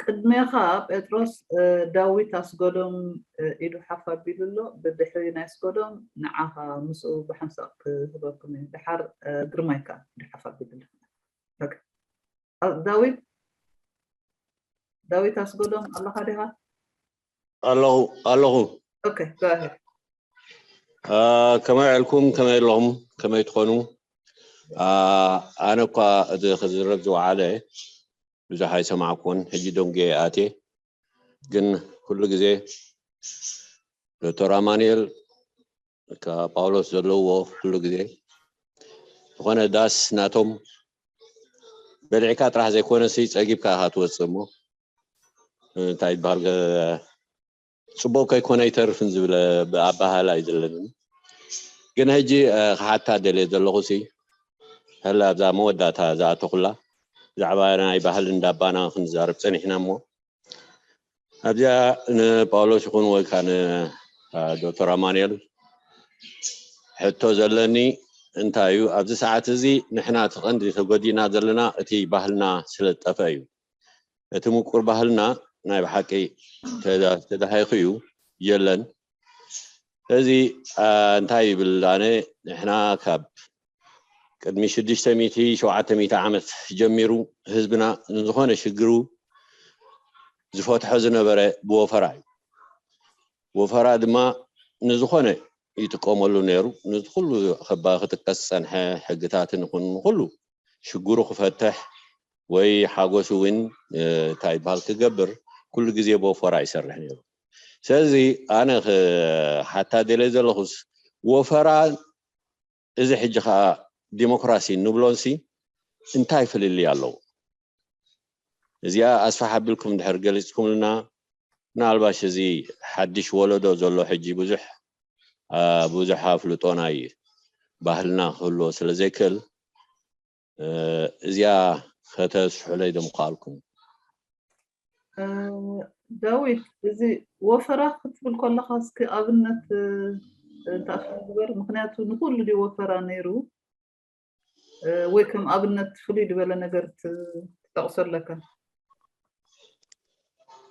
ቅድሜኻ ጴጥሮስ፣ እ፣ ዳዊት ኣስጎዶም፣ እ፣ ኢዱ ሓፍ ኣቢሉ ኣሎ። ብድሕሪ ናይ ኣስጎዶም ንዓኻ ምስኡ ብሓንሳእ ክህበኩም እዩ። ድሓር፣ እ፣ ግርማይ ከኣ ኢዱ ሓፍ ኣቢሉ ኣሎ። ኦኬ። ኣ፣ ዳዊት፣ ዳዊት ኣስጎዶም ኣለኻ ዲኻ? ኣለኹ፣ ኣለኹ። ኦኬ፣ go ahead። አ፣ ከመይ ዕልኩም፣ ከመይ ኣለኹም፣ ከመይ ትኾኑ? አ፣ ኣነ እኳ እቲ ክዝረብ ዝወዓለ ብዙሕ ኣይሰማዕኩን፣ ሕጂ ደንጌ ኣትየ። ግን ኩሉ ግዜ ዶክተር ኣማኑኤል ካብ ጳውሎስ ዘለዎ ኩሉ ግዜ ዝኾነ ዳስ ናቶም በሊዕካ ጥራሕ ዘይኮነሲ ጸጊብካ ኢኻ ትወጽእ እሞ እንታይ ይበሃል፣ ገ-፣ ጽቡቕ ከይኮነ ኣይተርፍን ዝብል ኣበሃህላ እዩ ዘለኒ። ግን ሕጂ፣ እ፣ ክሓታ ደልየ ዘለኹሲ፣ ሕላ ኣብዛ መወዳእታ ዝኣተኹላ ብዛዕባ ናይ ባህልን ዳባና ክንዛረብ ጸኒሕና እሞ፣ ኣብዚኣ ንጳውሎስ ይኹን ወይ ከዓ ን፣ እ፣ ዶክተር ኣማኑኤል ሕቶ ዘለኒ እንታይ እዩ፣ ኣብዚ ሰዓት እዚ ንሕና እቲ ቀንዲ ተጎዲእና ዘለና እቲ ባህልና ስለ ዝጠፍአ እዩ። እቲ ምቁር ባህልና ናይ ብሓቂ ተዳ-፣ ተዳሂኹ እዩ፣ የለን። እዚ፣ አ፣ እንታይ ይብል? ኣነ ንሕና ካብ ቅድሚ ሽዱሽተ ሚእቲ ሸውዓተ ሚእቲ ዓመት ጀሚሩ ህዝብና ንዝኾነ ሽግሩ ዝፈትሖ ዝነበረ ብወፈራ እዩ። ወፈራ ድማ ንዝኾነ ይጥቀመሉ ነይሩ። ነዚ ኩሉ ከባ ክጥቀስ ዝጸንሐ ሕግታትን ይኹን ንኹሉ ሽግሩ ክፈትሕ ወይ ሓጎስ እውን፣ እ፣ እንታይ ይበሃል ክገብር ኩሉ ግዜ ብወፈራ ይሰርሕ ነይሩ። ስለዚ ኣነ ክሓታ ደልየ ዘለኹስ ወፈራ እዚ ሕጂ ኸዓ ዲሞክራሲ ንብሎንሲ እንታይ ፍልልይ ኣለዎ? እዚኣ ኣስፋሕ ኣቢልኩም እንድሕር ገሊጽኩምልና፣ ምናልባሽ እዚ ሓድሽ ወለዶ ዘሎ ሕጂ ብዙሕ፣ አ፣ ብዙሕ ኣፍልጦ ናይ ባህልና ክህልዎ ስለ ዘይክእል፣ እ፣ እዚኣ ከተስፍሑለይ ዶ ምኸኣልኩም? እ፣ ዳዊት፣ እዚ ወፈራ ክትብል ከለኻ እስኪ ኣብነት፣ እ፣ እንተኣፍልጥ ግበር። ምኽንያቱ ንኹሉ ድዩ ወፈራ ነይሩ? እ፣ ወይ ከም ኣብነት ፍሉይ ዝበለ ነገር ት-፣ ትጠቕሶ ኣለካ?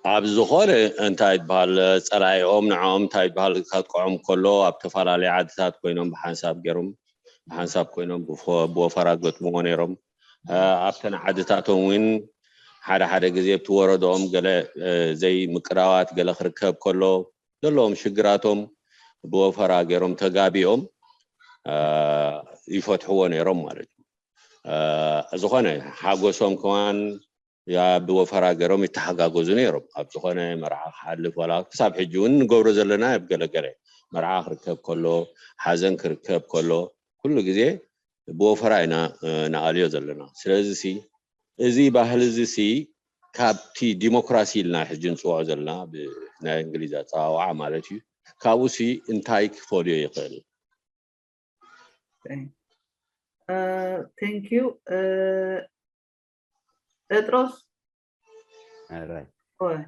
ኣብ ዝኾነ እንታይ ይበሃል ጸላኢኦም ንዕኦም እንታይ ይበሃል ከጥቅዖም ከሎ ኣብ ተፈላለየ ዓድታት ኮይኖም ብሓንሳብ ገይሮም ብሓንሳብ ኮይኖም ብፎ-፣ ብወፈራ ገጥምዎ ነይሮም። እ፣ ኣብተን ዓድታቶም እውን ሓደ ሓደ ግዜ ኣብቲ ወረዶኦም ገለ፣ እ፣ ዘይምቅዳዋት ገለ ክርከብ ከሎ ዘለዎም ሽግራቶም ብወፈራ ገይሮም ተጋቢኦም፣ እ፣ ይፈትሕዎ ነይሮም ማለት እዩ። እ፣ ዝኾነ ሓጎሶም ከማን ያ ብወፈራ ገይሮም ይተሓጋገዙ ነይሮም። ኣብ ዝኾነ መርዓ ክሓልፍ ዋላ ክሳብ ሕጂ እውን ንገብሮ ዘለና ኣብ ገለገለ መርዓ ክርከብ ከሎ፣ ሓዘን ክርከብ ከሎ ኩሉ ግዜ ብወፈራ ኢና፣ እ፣ ንኣልዮ ዘለና። ስለዚ ሲ እዚ ባህሊ እዚ ሲ ካብቲ ዲሞክራሲ ኢልና ሕጂ ንፅውዖ ዘለና ብናይ እንግሊዝ ኣፀዋውዓ ማለት እዩ፣ ካብኡ ሲ እንታይ ክፈልዮ ይኽእል? እ፣ thank you። እ፣ ጴጥሮስ። ኣራይ ኦይ።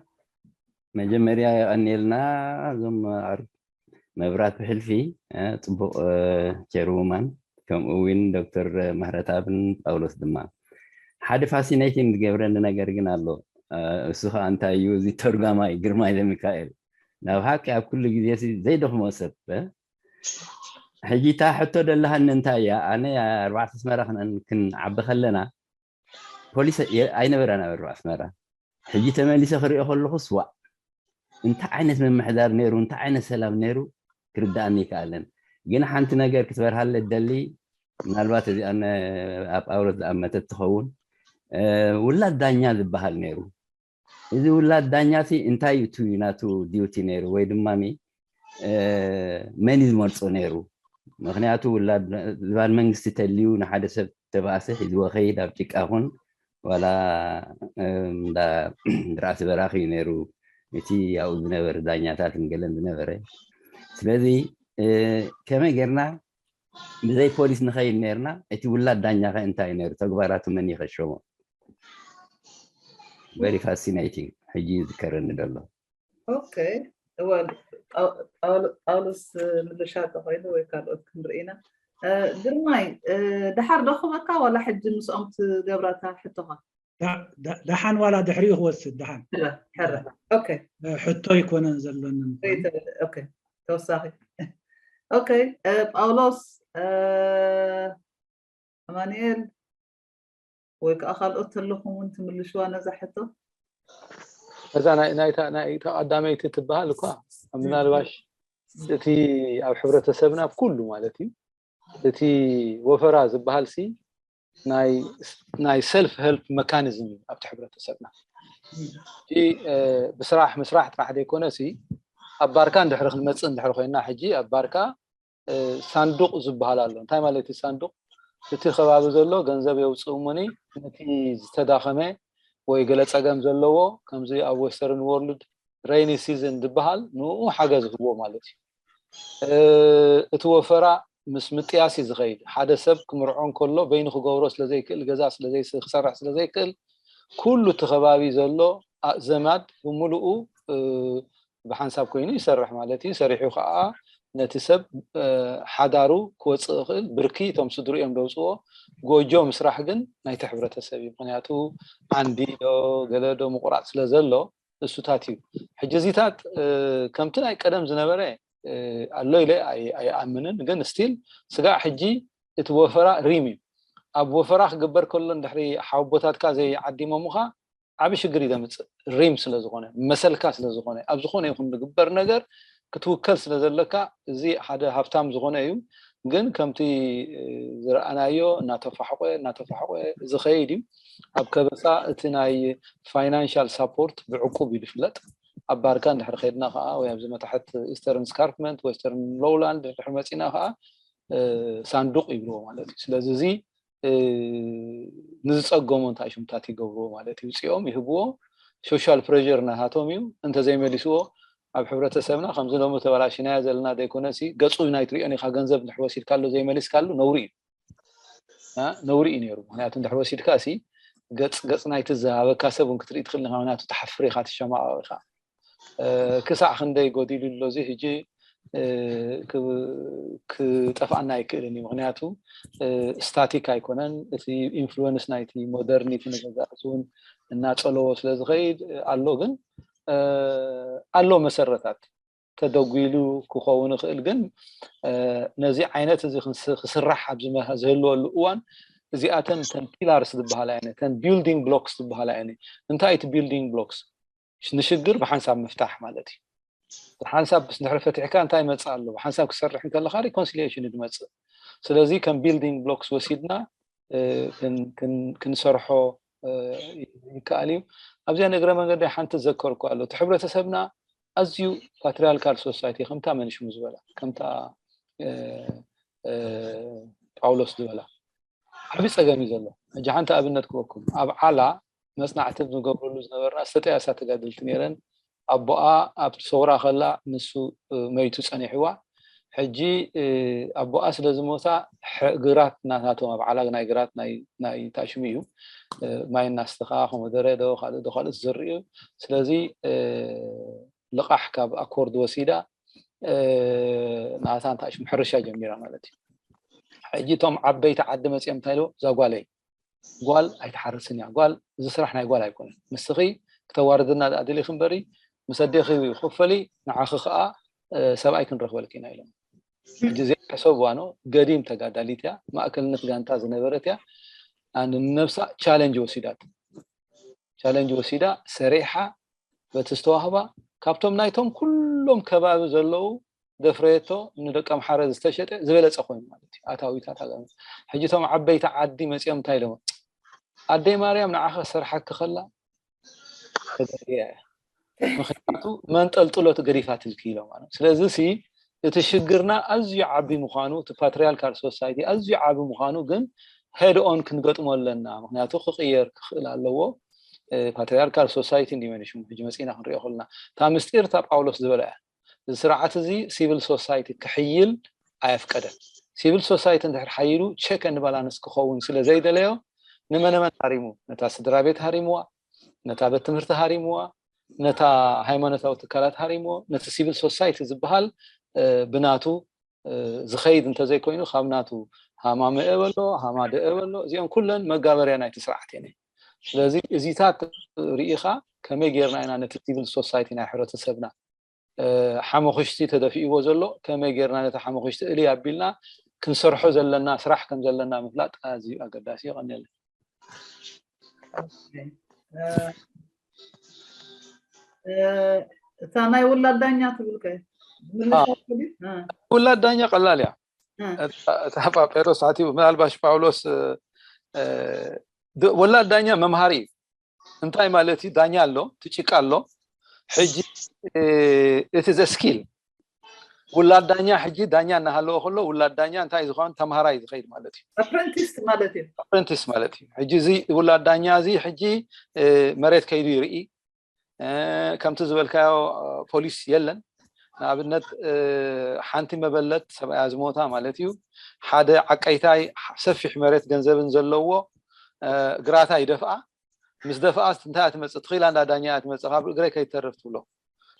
መጀመርያ የቐንየልና እዞም ኣር-፣ መብራት ብሕልፊ፣ እ፣ ጽቡቕ፣ እ፣ ቸርውማን፣ ከምኡ እውን ዶክተር ምህረትኣብን ጳውሎስ ድማ። ሓደ ፋሲኔቲንግ ዝገብረኒ ነገር ግን ኣሎ። እ፣ እሱ ኸኣ እንታይ እዩ? እዚ ተርጓማይ ግርማይ ለሚካኤል ናብ ሓቂ ኣብ ኩሉ ግዜ ሲ ዘይደኽሞ ሰብ፣ እ? ሕጂ እታ ሕቶ ደላሃኒ እንታይ እያ? ኣነ ኣርባዕተ ኣስመራ ክን-፣ ክንዓቢ ከለና ፖሊስ የ-፣ ኣይነበረን ኣብ ኣርባዕተ ኣስመራ። ሕጂ ተመሊሰ ክሪኦ ከለኹስ ዋእ፣ እንታይ ዓይነት ምምሕዳር ነይሩ፣ እንታይ ዓይነት ሰላም ነይሩ ክርድኣኒ ይከኣለን። ግን ሓንቲ ነገር ክትበርሃለ ደሊ፣ ምናልባት እዚኣ ነ-፣ ኣብ ጳውሎስ ዝኣመተት ትኸውን፣ እ፣ ውላድ ዳኛ ዝበሃል ነይሩ። እዚ ውላድ ዳኛ ሲ እንታይ እዩ እቲ ናቱ ዲዩቲ ነይሩ ወይ ድማ ሚ፣ እ፣ መን እዩ ዝመርጾ ነይሩ? ምኽንያቱ ውላድ ዝባን መንግስቲ ተልዩ ንሓደ ሰብ ተባእሰ ሒዝዎ ከይድ ኣብ ጭቃ ኹን ዋላ፣ እ፣ እንዳ ራእሲ በራኺ እዩ ነይሩ እቲ ኣብኡ ዝነበረ ዳኛታትን ገለን ዝነበረ። ስለዚ፣ እ፣ ከመይ ጌርና ብዘይ ፖሊስ ንኸይድ ኔርና፣ እቲ ውላድ ዳኛ ኸ እንታይ እዩ ነይሩ? ተግባራቱ መን እዩ ከሸሞ? Very fascinating። ሕጂ ይዝከረኒ ዘሎ። ኦኬ። እወ፣ ጳው-፣ ጳውሎ-፣ ጳውሎስ ምልሻ ተኾይኑ ወይ ካልኦት ክንርኢ ኢና። እ፣ ግርማይ፣ እ፣ ደሓር ደኹመካ ዋላ ሕጂ ምስኦም ትገብራ እታ ሕቶኻ? ዳ- ዳ- ደሓን ዋላ ድሕሪኡ ክወስድ ደሓን ሕረ ሕረ ኦኬ ሕቶ ኣይኮነን ዘሎኒ ኦኬ ተወሳኺ ኦኬ ጳውሎስ ኣማኑኤል ወይ ከዓ ካልኦት ተለኹም እውን ትምልሽዋ ነዛ ሕቶ እዛ ናይ ናይታ ናይ ተቐዳመይቲ ትበሃል እኳ ምናልባሽ እቲ ኣብ ሕብረተሰብና ኩሉ ማለት እዩ እቲ ወፈራ ዝበሃል ሲ ናይ self help mechanism እዩ ኣብቲ ሕብረተሰብና። ብስራሕ ምስራሕ ጥራሕ ዘይኮነ ሲ ኣብ ባርካ እንድሕሪ ክንመፅእ እንድሕሪ ኮይና ሕጂ ኣብ ባርካ ሳንዱቕ ዝበሃል ኣሎ። እንታይ ማለት እዩ ሳንዱቕ? እቲ ከባቢ ዘሎ ገንዘብ የውፅእ እሞኒ ነቲ ዝተዳኸመ ወይ ገለ ፀገም ዘለዎ ከምዚ ኣብ western world rainy season ዝበሃል ንኡ ሓገዝ ይህቦ ማለት እዩ። እቲ ወፈራ ምስ ምጥያስ እዩ ዝኸይድ። ሓደ ሰብ ክምርዖ እንከሎ በይኑ ክገብሮ ስለዘይክእል ገዛ ክሰርሕ ስለዘይክእል ኩሉ እቲ ከባቢ ዘሎ ዘማድ ብምሉኡ ብሓንሳብ ኮይኑ ይሰርሕ ማለት እዩ። ሰሪሑ ከዓ ነቲ ሰብ ሓዳሩ ክወፅእ ይኽእል። ብርኪ እቶም ስድርኡ እዮም ደውፅዎ። ጎጆ ምስራሕ ግን ናይቲ ሕብረተሰብ እዩ። ምክንያቱ ዓንዲ ዶ ገለ ዶ ምቁራፅ ስለ ዘሎ እሱታት እዩ። ሕጂ እዚታት ከምቲ ናይ ቀደም ዝነበረ ኣሎ ኢለ ኣይኣምንን። ግን still ስጋዕ ሕጂ እቲ ወፈራ ሪም እዩ። ኣብ ወፈራ ክግበር ከሎ እንድሕሪ ሓወቦታትካ ዘይዓዲሞምኻ ዓብዪ ሽግር እዩ ዘምፅእ። ሪም ስለ ዝኾነ መሰልካ ስለ ዝኾነ ኣብ ዝኾነ ይኹን ዝግበር ነገር ክትውከል ስለ ዘለካ እዚ ሓደ ሃብታም ዝኾነ እዩ። ግን ከምቲ ዝረኣናዮ እናተፋሕቆ እናተፋሕቆ ዝኸይድ እዩ። ኣብ ከበሳ እቲ ናይ financial support ብዕቁብ እዩ ዝፍለጥ። ኣብ ባርካ እንድሕር ከድና ከዓ ወይ ኣብዚ መታሕት Eastern Escarpment Western Lowland እንድሕር መፂና ከዓ ሳንዱቕ ይብልዎ ማለት እዩ። ስለዚ እዚ ንዝፀገሙ እንታይ ሽምታት ይገብርዎ ማለት እዩ። ውፅኦም ይህብዎ። social pressure ናታቶም እዩ። እንተዘይመሊስዎ ኣብ ሕብረተሰብና ከምዚ ሎሚ ተበላሽናዮ ዘለና ዘይኮነሲ ገፁ ናይ ትሪኦን ኢኻ። ገንዘብ እንድሕር ወሲድካሉ ዘይመሊስካሉ ነውሪ እዩ። ነውሪ እዩ ነይሩ። ምክንያቱ እንድሕር ወሲድካ ሲ ገፅ ገፅ ናይቲ ዝሃበካ ሰብ እውን ክትርኢ ትኽእል ኢኻ። ምክንያቱ ትሓፍር ኢኻ፣ ትሸማቐቕ ኢኻ። ክሳዕ ክንደይ ጎዲሉ ኣሎ እዚ ሕጂ ክጠፍኣና ኣይክእልን እዩ። ምክንያቱ static ኣይኮነን። እቲ influence ናይቲ modernity ንገዛእቲ እውን እናፀለዎ ስለ ዝኸይድ ኣሎ። ግን ኣሎ መሰረታት ተደጒሉ ክኸውን ይኽእል። ግን ነዚ ዓይነት እዚ ክስራሕ ኣብ ዝህልወሉ እዋን እዚኣተን ተን pillars ዝበሃላ እየን፣ ተን building blocks ዝበሃላ እየን። እንታይ እቲ building blocks? ንሽግር ብሓንሳብ ምፍታሕ ማለት እዩ። ብሓንሳብ ምስ ድሕሪ ፈቲሕካ እንታይ ይመፅእ ኣሎ? ብሓንሳብ ክሰርሕ እንከለካ reconciliation እዩ ዝመፅእ። ስለዚ ከም building blocks ወሲድና ክንሰርሖ ይከኣል እዩ። ኣብዚኣ ንእግረ መንገዲ ሓንቲ ዘከርኩ ኣሎ። እቲ ሕብረተሰብና ኣዝዩ patriarchal society ከምታ መንሽሙ ዝበላ ከምታ ጳውሎስ ዝበላ ዓብዪ ፀገም እዩ ዘሎ። ሕጂ ሓንቲ ኣብነት ክበኩም ኣብ ዓላ መፅናዕቲ ዝገብረሉ ዝነበርና ዝተጠያሳ ተጋደልቲ ነይረን። ኣቦኣ ኣብ ሰውራ ከላ ንሱ መይቱ ፀኒሕዋ። ሕጂ ኣቦኣ ስለ ዝሞታ ግራት ናታቶም ኣብ ዓላ ናይ ግራት ናይ ታሽሙ እዩ ማይ እናስተኻ ኮመደረ ዶ ካልእ ዶ ካልእ ዝዘርእ እዩ። ስለዚ ልቓሕ ካብ ኣኮርድ ወሲዳ ናታ እንታይ ሽም ሕርሻ ጀሚራ ማለት እዩ። ሕጂ እቶም ዓበይቲ ዓዲ መፂኦም እንታይ ኢልዎ? እዛ ጓለይ ጓል ኣይትሓርስን እያ። ጓል እዚ ስራሕ ናይ ጓል ኣይኮነን። ንስኺ ክተዋርድና ደኣ ደሊኺ እምበሪ ምስ ኣዴኺ ክፈሊ ንዓኺ ከዓ ሰብኣይ ክንረኽበልኪ ኢና ኢሎም። ሕጂ እዚኣ ሕሰብዋ ነው። ገዲም ተጋዳሊት እያ። ማእከልነት ጋንታ ዝነበረት እያ። ንነብሳ ቻለንጅ ወሲዳት ቻለንጅ ወሲዳ ሰሪሓ በቲ ዝተዋህባ ካብቶም ናይቶም ኩሎም ከባቢ ዘለዉ ዘፍረየቶ ንደቂ ኣምሓረ ዝተሸጠ ዝበለፀ ኮይኑ ማለት እዩ። ኣታዊታት ሃገር ሕጂ እቶም ዓበይቲ ዓዲ መፂኦም እንታይ ኢሎም ኣደይ ማርያም ንዓኸ ሰርሓኪ ከላ ተገሪያ እያ። ምክንያቱ መንጠልጥሎ ትገዲፋትልኪ ኢሎም ማለት ስለዚ ሲ እቲ ሽግርና ኣዝዩ ዓቢ ምዃኑ እቲ patriarchal society ኣዝዩ ዓቢ ምዃኑ ግን head on ክንገጥሞ ኣለና። ምክንያቱ ክቕየር ክኽእል ኣለዎ። patriarchal society እንዲመን ሽሙ ሕጂ መፂና ክንሪኦ ከለና እታ ምስጢር እታ ጳውሎስ ዝበላ እያ። እዚ ስርዓት እዚ civil society ክሕይል ኣየፍቀደን። Civil society እንድሕር ሓይሉ check and balance ክኸውን ስለ ዘይደለዮ ንመነመን ሃሪሙ? ነታ ስድራ ቤት ሃሪምዋ፣ ነታ ቤት ትምህርቲ ሃሪምዋ፣ ነታ ሃይማኖታዊ ትካላት ሃሪምዎ። ነቲ civil society ዝበሃል ብናቱ ዝኸይድ እንተዘይኮይኑ ካብ ናቱ ሃማ ምእበሎ ሃማ ድእበሎ እዚኦም ኩለን መጋበርያ ናይቲ ስርዓት እየን። ስለዚ እዚታት ርኢኻ ከመይ ጌርና ኢና ነቲ ሲቪል ሶሳይቲ ናይ ሕብረተሰብና ሓመኹሽቲ ተደፊእዎ ዘሎ ከመይ ጌርና ነቲ ሓመኹሽቲ እልይ ኣቢልና ክንሰርሖ ዘለና ስራሕ ከም ዘለና ምፍላጥ ኣዝዩ ኣገዳሲ። ይቐንየለይ። እታ ናይ ውላድ ዳኛ ትብል ከ? ውላድ ዳኛ ቀላል እያ። እታ ጳውሎስ ኣትዩ ምናልባሽ ጳውሎስ ወላድ ዳኛ መምሃሪ እዩ። እንታይ ማለት እዩ? ዳኛ ኣሎ፣ እቲ ጭቃ ኣሎ። ሕጂ እቲ ዘስኪል ውላድ ዳኛ ሕጂ ዳኛ እናሃለዎ ከሎ ውላድ ዳኛ እንታይ ዝኾን ተምሃራይ ዝኸይድ ማለት እዩ። ኣፕረንቲስ ማለት እዩ። ኣፕረንቲስ ማለት እዩ። ሕጂ እዚ ውላድ ዳኛ እዚ ሕጂ መሬት ከይዱ ይርኢ። ከምቲ ዝበልካዮ ፖሊስ የለን። ንኣብነት ሓንቲ መበለት ሰብኣያ ዝሞታ ማለት እዩ። ሓደ ዓቀይታይ ሰፊሕ መሬት ገንዘብን ዘለዎ ግራታ ይደፍኣ። ምስ ደፍኣ እንታይ እያ ትመፅእ? ትኽኢላ እንዳ ዳኛ እያ ትመፅእ። ካብ እግረይ ከይተርፍ ትብሎ።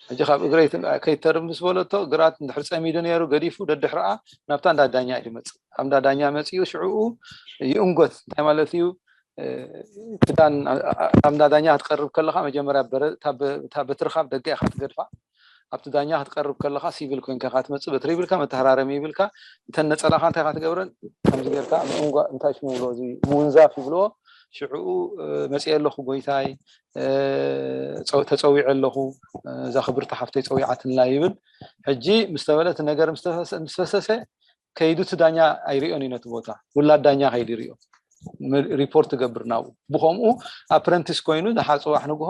ሕጂ ካብ እግረይ ከይተርፍ ምስ በለቶ ግራት እንድሕር ፀሚዱ ነይሩ ገዲፉ ደድሕርኣ ናብታ እንዳ ዳኛ እዩ ዝመፅእ። ኣብ እንዳ ዳኛ መፂኡ ሽዕኡ ይእንጎት። እንታይ ማለት እዩ? ክዳን ኣብ እንዳ ዳኛ ክትቀርብ ከለካ መጀመርያ እታ በትርካ ኣብ ደገ ኢካ ትገድፋ። ኣብቲ ዳኛ ክትቀርብ ከለካ ሲቪል ኮይንካ ኢካ ትመፅእ። በትሪ ይብልካ መተሃራረሚ ይብልካ። እተን ነፀላካ እንታይ ኢካ ትገብረን? ከምዚ ጌርካ ምእንጓ እንታይ ሽሙ ይብሎ እዚ ምውንዛፍ ይብልዎ። ሽዕኡ መፅየ ኣለኩ ጎይታይ ተፀዊዐ ኣለኩ እዛ ክብርቲ ሓፍተይ ፀዊዓትንላ ይብል። ሕጂ ምስ ተበለ እቲ ነገር ምስ ፈሰሰ ከይዱ እቲ ዳኛ ኣይሪኦን እዩ ነቲ ቦታ ውላድ ዳኛ ከይዱ ይሪኦ ሪፖርት ትገብር ናብኡ። ብከምኡ ኣፕረንቲስ ኮይኑ ድሓር ፅባሕ ንግሆ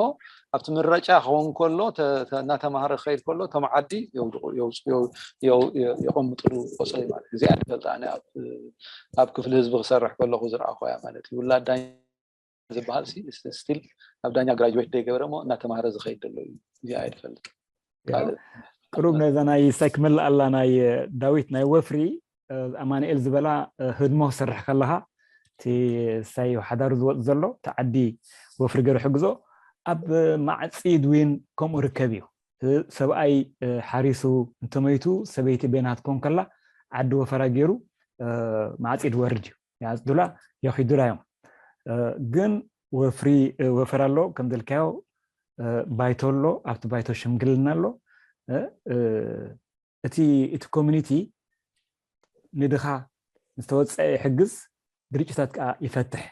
ኣብቲ ምረጫ ክኸውን ከሎ እናተማሃረ ክኸይድ ከሎ እቶም ዓዲ የውድቑ የውፅኡ የቐምጥሉ ቆፅሊ ማለት እዚኣ ንፈልጣ ኣብ ክፍሊ ህዝቢ ክሰርሕ ከለኩ ዝረኣኹ እያ ማለት እዩ። ውላድ ዳኛ ዝበሃል ስቲል ኣብ ዳኛ ግራጅዌት ዘይገበረ እሞ እናተማሃረ ዝኸይድ ዘሎ እዩ። እዚኣ እየ ዝፈልጥ። ቅሩብ ነዛ ናይ ሳይ ክመልእ ኣላ ናይ ዳዊት ናይ ወፍሪ ኣማንኤል ዝበላ ህድሞ ክሰርሕ ከለካ እቲ ሳይ ሓዳሩ ዝወፅ ዘሎ እቲ ዓዲ ወፍሪ ገይሩ ሕግዞ ኣብ ማዕፂድ ዊን ከምኡ ርከብ እዩ። ሰብኣይ ሓሪሱ እንተመይቱ ሰበይቲ ቤናት ኮን ከላ ዓዲ ወፈራ ገይሩ ማዕፂድ ወርድ እዩ። ይዓፅዱላ የኺዱላ እዮም። ግን ወፍሪ ወፈር ኣሎ ከም ዘልካዮ ባይቶ ኣሎ። ኣብቲ ባይቶ ሽምግልና ኣሎ። እቲ እቲ ኮሚኒቲ ንድኻ ዝተወፀአ ይሕግዝ፣ ግርጭታት ከዓ ይፈትሕ።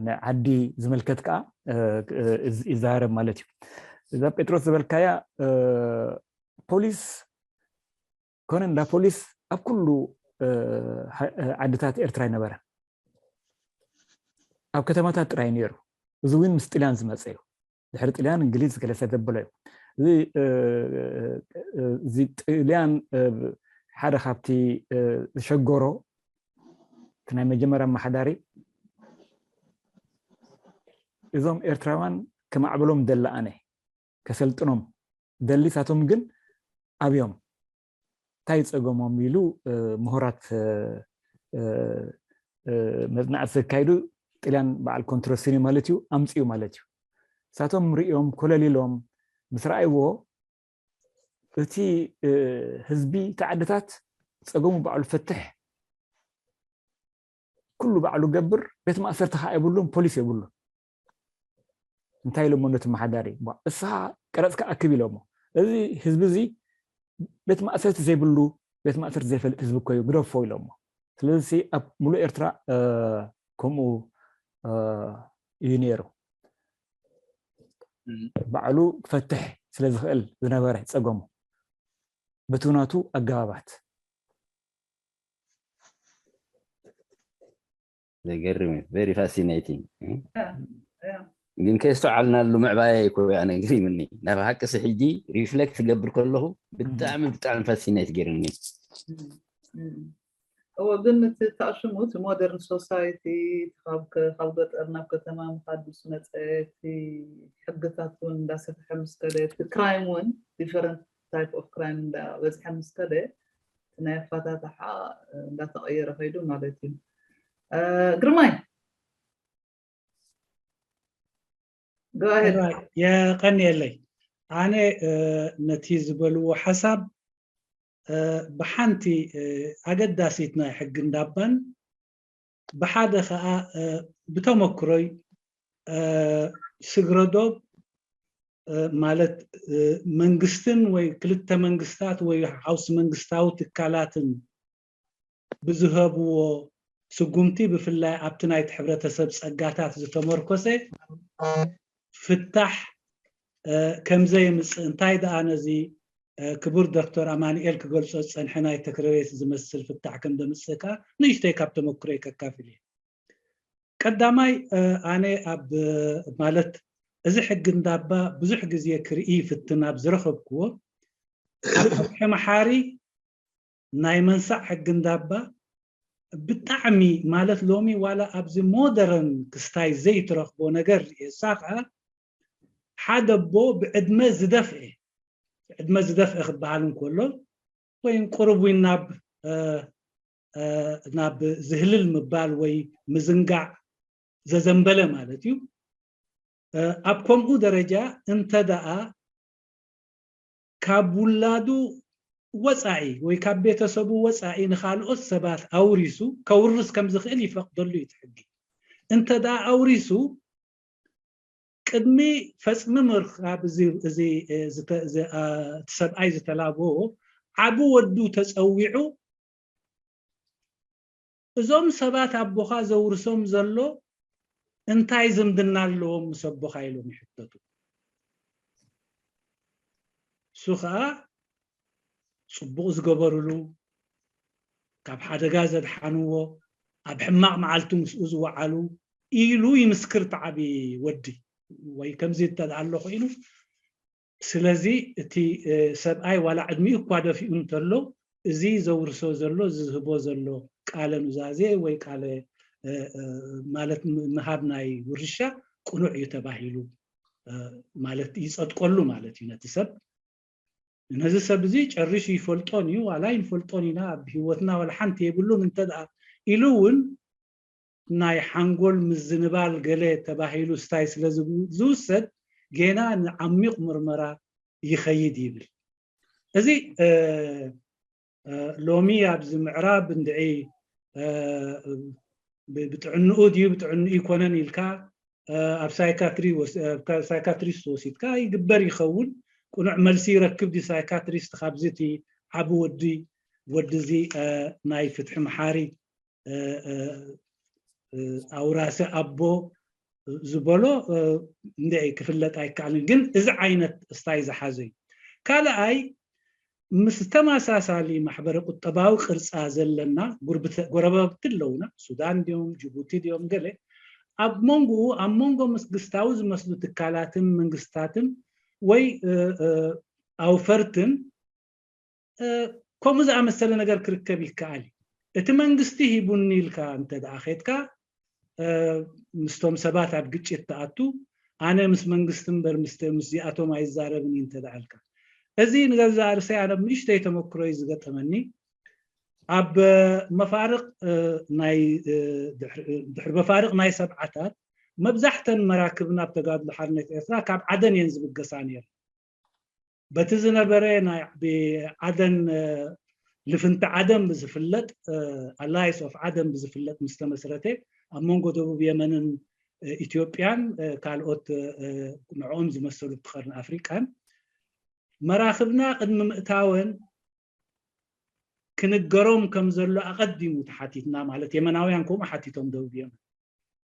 ንዓዲ ዝምልከት ከዓ ይዛረብ ማለት እዩ። እዛ ጴጥሮስ ዝበልካያ ፖሊስ ኮነ እንዳ ፖሊስ ኣብ ኩሉ ዓድታት ኤርትራ ኣይነበረን። ኣብ ከተማታት ጥራይ ነይሩ። እዚ እውን ምስ ጥልያን ዝመፀ እዩ። ድሕሪ ጥልያን እንግሊዝ ገለ ሰብ ዘበሎ እዩ። እዚ ጥልያን ሓደ ካብቲ ዝሸገሮ እቲ ናይ መጀመርያ ኣመሓዳሪ እዞም ኤርትራውያን ከማዕብሎም ደለ ኣነ ከሰልጥኖም ደሊ ሳቶም ግን ኣብዮም እንታይ ፀገሞም ኢሉ ምሁራት መፅናዕቲ ዘካይዱ ጥልያን በዓል ኮንትሮሲኒ ማለት እዩ ኣምፅኡ ማለት እዩ። ሳቶም ሪኦም ኮለል ኢሎም ምስ ረኣይዎ እቲ ህዝቢ እቲ ዓድታት ፀገሙ ባዕሉ ፈትሕ ኩሉ ባዕሉ ገብር ቤት ማእሰርቲ ከዓ የብሉን ፖሊስ የብሉን። እንታይ ኢሎሞ ነቲ መሓዳሪ እስኻ ቀረፅካ ኣክብ ኢሎሞ። እዚ ህዝቢ እዚ ቤት ማእሰርቲ ዘይብሉ ቤት ማእሰርቲ ዘይፈልጥ ህዝቢ እኮ እዩ ግደፎ ኢሎሞ። ስለዚ ኣብ ሙሉእ ኤርትራ ከምኡ እዩ ነይሩ። ባዕሉ ክፈትሕ ስለ ዝኽእል ዝነበረ ፀገሙ በቲ ናቱ ኣገባባት ዘገርም እዩ። Very fascinating። ግን ከየስተውዓልናሉ ምዕባያ ይኮ ኣነ ግሪምኒ ናብ ሓቅሲ ሕጂ ሪፍሌክት ትገብር ከለኹ ብጣዕሚ ብጣዕሚ ፋሲኔት ገይርኒ። እወ ግን እቲ ታሽሙ እቲ ሞደርን ሶሳይቲ ካብ ገጠር ናብ ከተማ ምካድ ምስ መፀ እቲ ሕግታት እውን እንዳሰፍሐ ምስ ከደ እቲ ክራይም እውን ዲፈረንት ታይፕ ኦፍ ክራይም እንዳበዝሐ ምስ ከደ ናይ ኣፋታትሓ እንዳተቐየረ ከይዱ ማለት እዩ። ግርማይ የቀንየለይ። ኣነ ነቲ ዝበልዎ ሓሳብ ብሓንቲ ኣገዳሲት ናይ ሕጊ እንዳባን ብሓደ ከዓ ብተመክሮይ ስግረዶብ ማለት መንግስትን ወይ ክልተ መንግስታት ወይ ሓውሲ መንግስታዊ ትካላትን ብዝሀብዎ ስጉምቲ፣ ብፍላይ ኣብቲ ናይቲ ሕብረተሰብ ጸጋታት ዝተመርኮሰ ፍታሕ ከምዘየምፅእ፣ እንታይ ደኣ ነዚ ክቡር ዶክተር ኣማኑኤል ክገልጾ ዝጸንሐ ናይ ተክረቤት ዝመስል ፍታሕ ከም ዘምጽእ ከኣ ንእሽተይ ካብ ተመክሮይ ከካፍል እየ። ቀዳማይ ኣነ ኣብ ማለት እዚ ሕጊ እንዳባ ብዙሕ ግዜ ክርኢ ይፍትን ኣብ ዝረኸብክዎ፣ ኣብ ፍትሒ መሓሪ ናይ መንሳዕ ሕጊ እንዳባ ብጣዕሚ ማለት ሎሚ ዋላ ኣብዚ ሞደርን ክስታይ ዘይትረኽቦ ነገር ርእየ። እሳ ከዓ ሓደ ኣቦ ብዕድመ ዝደፍአ፣ ብዕድመ ዝደፍአ ክበሃል እንከሎ ወይ ቁሩብ ወይ ናብ ናብ ዝህልል ምባል ወይ ምዝንጋዕ ዘዘንበለ ማለት እዩ። ኣብ ከምኡ ደረጃ እንተ ደኣ ካብ ውላዱ ወፃኢ ወይ ካብ ቤተሰቡ ወፃኢ ንኻልኦት ሰባት ኣውሪሱ ከውርስ ከም ዝኽእል ይፈቕደሉ እዩ እቲ ሕጊ። እንተ ደኣ ኣውሪሱ ቅድሚ ፈፅሚ ምርካብ እዚ እቲ ሰብኣይ ዝተላበዎ ዓቢ ወዱ ተፀዊዑ እዞም ሰባት ኣቦኻ ዘውርሶም ዘሎ እንታይ ዝምድና ኣለዎም ምስ ኣቦኻ ኢሎም ይሕተቱ። እሱ ከዓ ፅቡቕ ዝገበሩሉ፣ ካብ ሓደጋ ዘድሓንዎ፣ ኣብ ሕማቕ መዓልቱ ምስኡ ዝወዓሉ ኢሉ ይምስክር እቲ ዓቢ ወዲ። ወይ ከምዚ እንተ ኣሎ ኮይኑ ስለዚ እቲ ሰብኣይ ዋላ ዕድሚኡ እኳ ደፊኡ እንተሎ እዚ ዘውርሶ ዘሎ እዚ ዝህቦ ዘሎ ቃለ ኑዛዜ ወይ ቃለ ማለት ምሃብ ናይ ውርሻ ቅኑዕ እዩ ተባሂሉ ማለት ይፀድቀሉ ማለት እዩ ነቲ ሰብ። ነዚ ሰብ እዚ ጨሪሹ ይፈልጦን እዩ ዋላ ይንፈልጦን ኢና ኣብ ህይወትና ዋላ ሓንቲ የብሉን እንተ ኢሉ እውን ናይ ሓንጎል ምዝንባል ገለ ተባሂሉ ስታይ ስለ ዝውሰድ ጌና ንዓሚቕ ምርመራ ይኸይድ ይብል። እዚ ሎሚ ኣብዚ ምዕራብ እንድዒ ብጥዕንኡ ድዩ ብጥዕንኡ ይኮነን ኢልካ ኣብ ሳይካትሪስት ወሲድካ ይግበር ይኸውን። ቅኑዕ መልሲ ይረክብ ድዩ ሳይካትሪስት ካብዚ እቲ ዓቢ ወዲ ወዲ እዚ ናይ ፍትሒ መሓሪ ኣውራሲ ኣቦ ዝበሎ እንደ ክፍለጥ ኣይከኣልን። ግን እዚ ዓይነት ስታይ ዝሓዘ እዩ። ካልኣይ ምስ ተመሳሳሊ ማሕበረ ቁጠባዊ ቅርፃ ዘለና ጎረባብቲ ኣለውና። ሱዳን ድዮም ጅቡቲ ድዮም ገለ ኣብ መንጎኡ ኣብ መንጎ ምስግስታዊ ዝመስሉ ትካላትን መንግስታትን ወይ ኣውፈርትን ከምኡ ዝኣመሰለ ነገር ክርከብ ይከኣል እዩ። እቲ መንግስቲ ሂቡኒ ኢልካ እንተ ደኣ ኸድካ ምስቶም ሰባት ኣብ ግጭት ትኣቱ ኣነ ምስ መንግስቲ እምበር ምስዚኣቶም ኣይዛረብን እዩ እንተ ደኣ ኢልካ እዚ ንገዛእ ርእሰይ ኣነ ንእሽተይ ተመክሮ እዩ ዝገጠመኒ። ኣብ መፋርቕ ናይ ድሕሪ መፋርቕ ናይ ሰብዓታት መብዛሕተን መራክብና ኣብ ተጋድሎ ሓርነት ኤርትራ ካብ ዓደን እየን ዝብገሳ ነይረን። በቲ ዝነበረ ናይ ብዓደን ልፍንቲ ዓደን ብዝፍለጥ ኣላይስ ኦፍ ዓደን ብዝፍለጥ ምስ ተመስረተ ኣብ መንጎ ደቡብ የመንን ኢትዮጵያን ካልኦት ንዕኦም ዝመሰሉ ብቲ ቀርኒ ኣፍሪቃን መራኽብና ቅድሚ ምእታወን ክንገሮም ከም ዘሎ ኣቐዲሙ ተሓቲትና ማለት የመናውያን ከምኡ ሓቲቶም ደቡብ የመን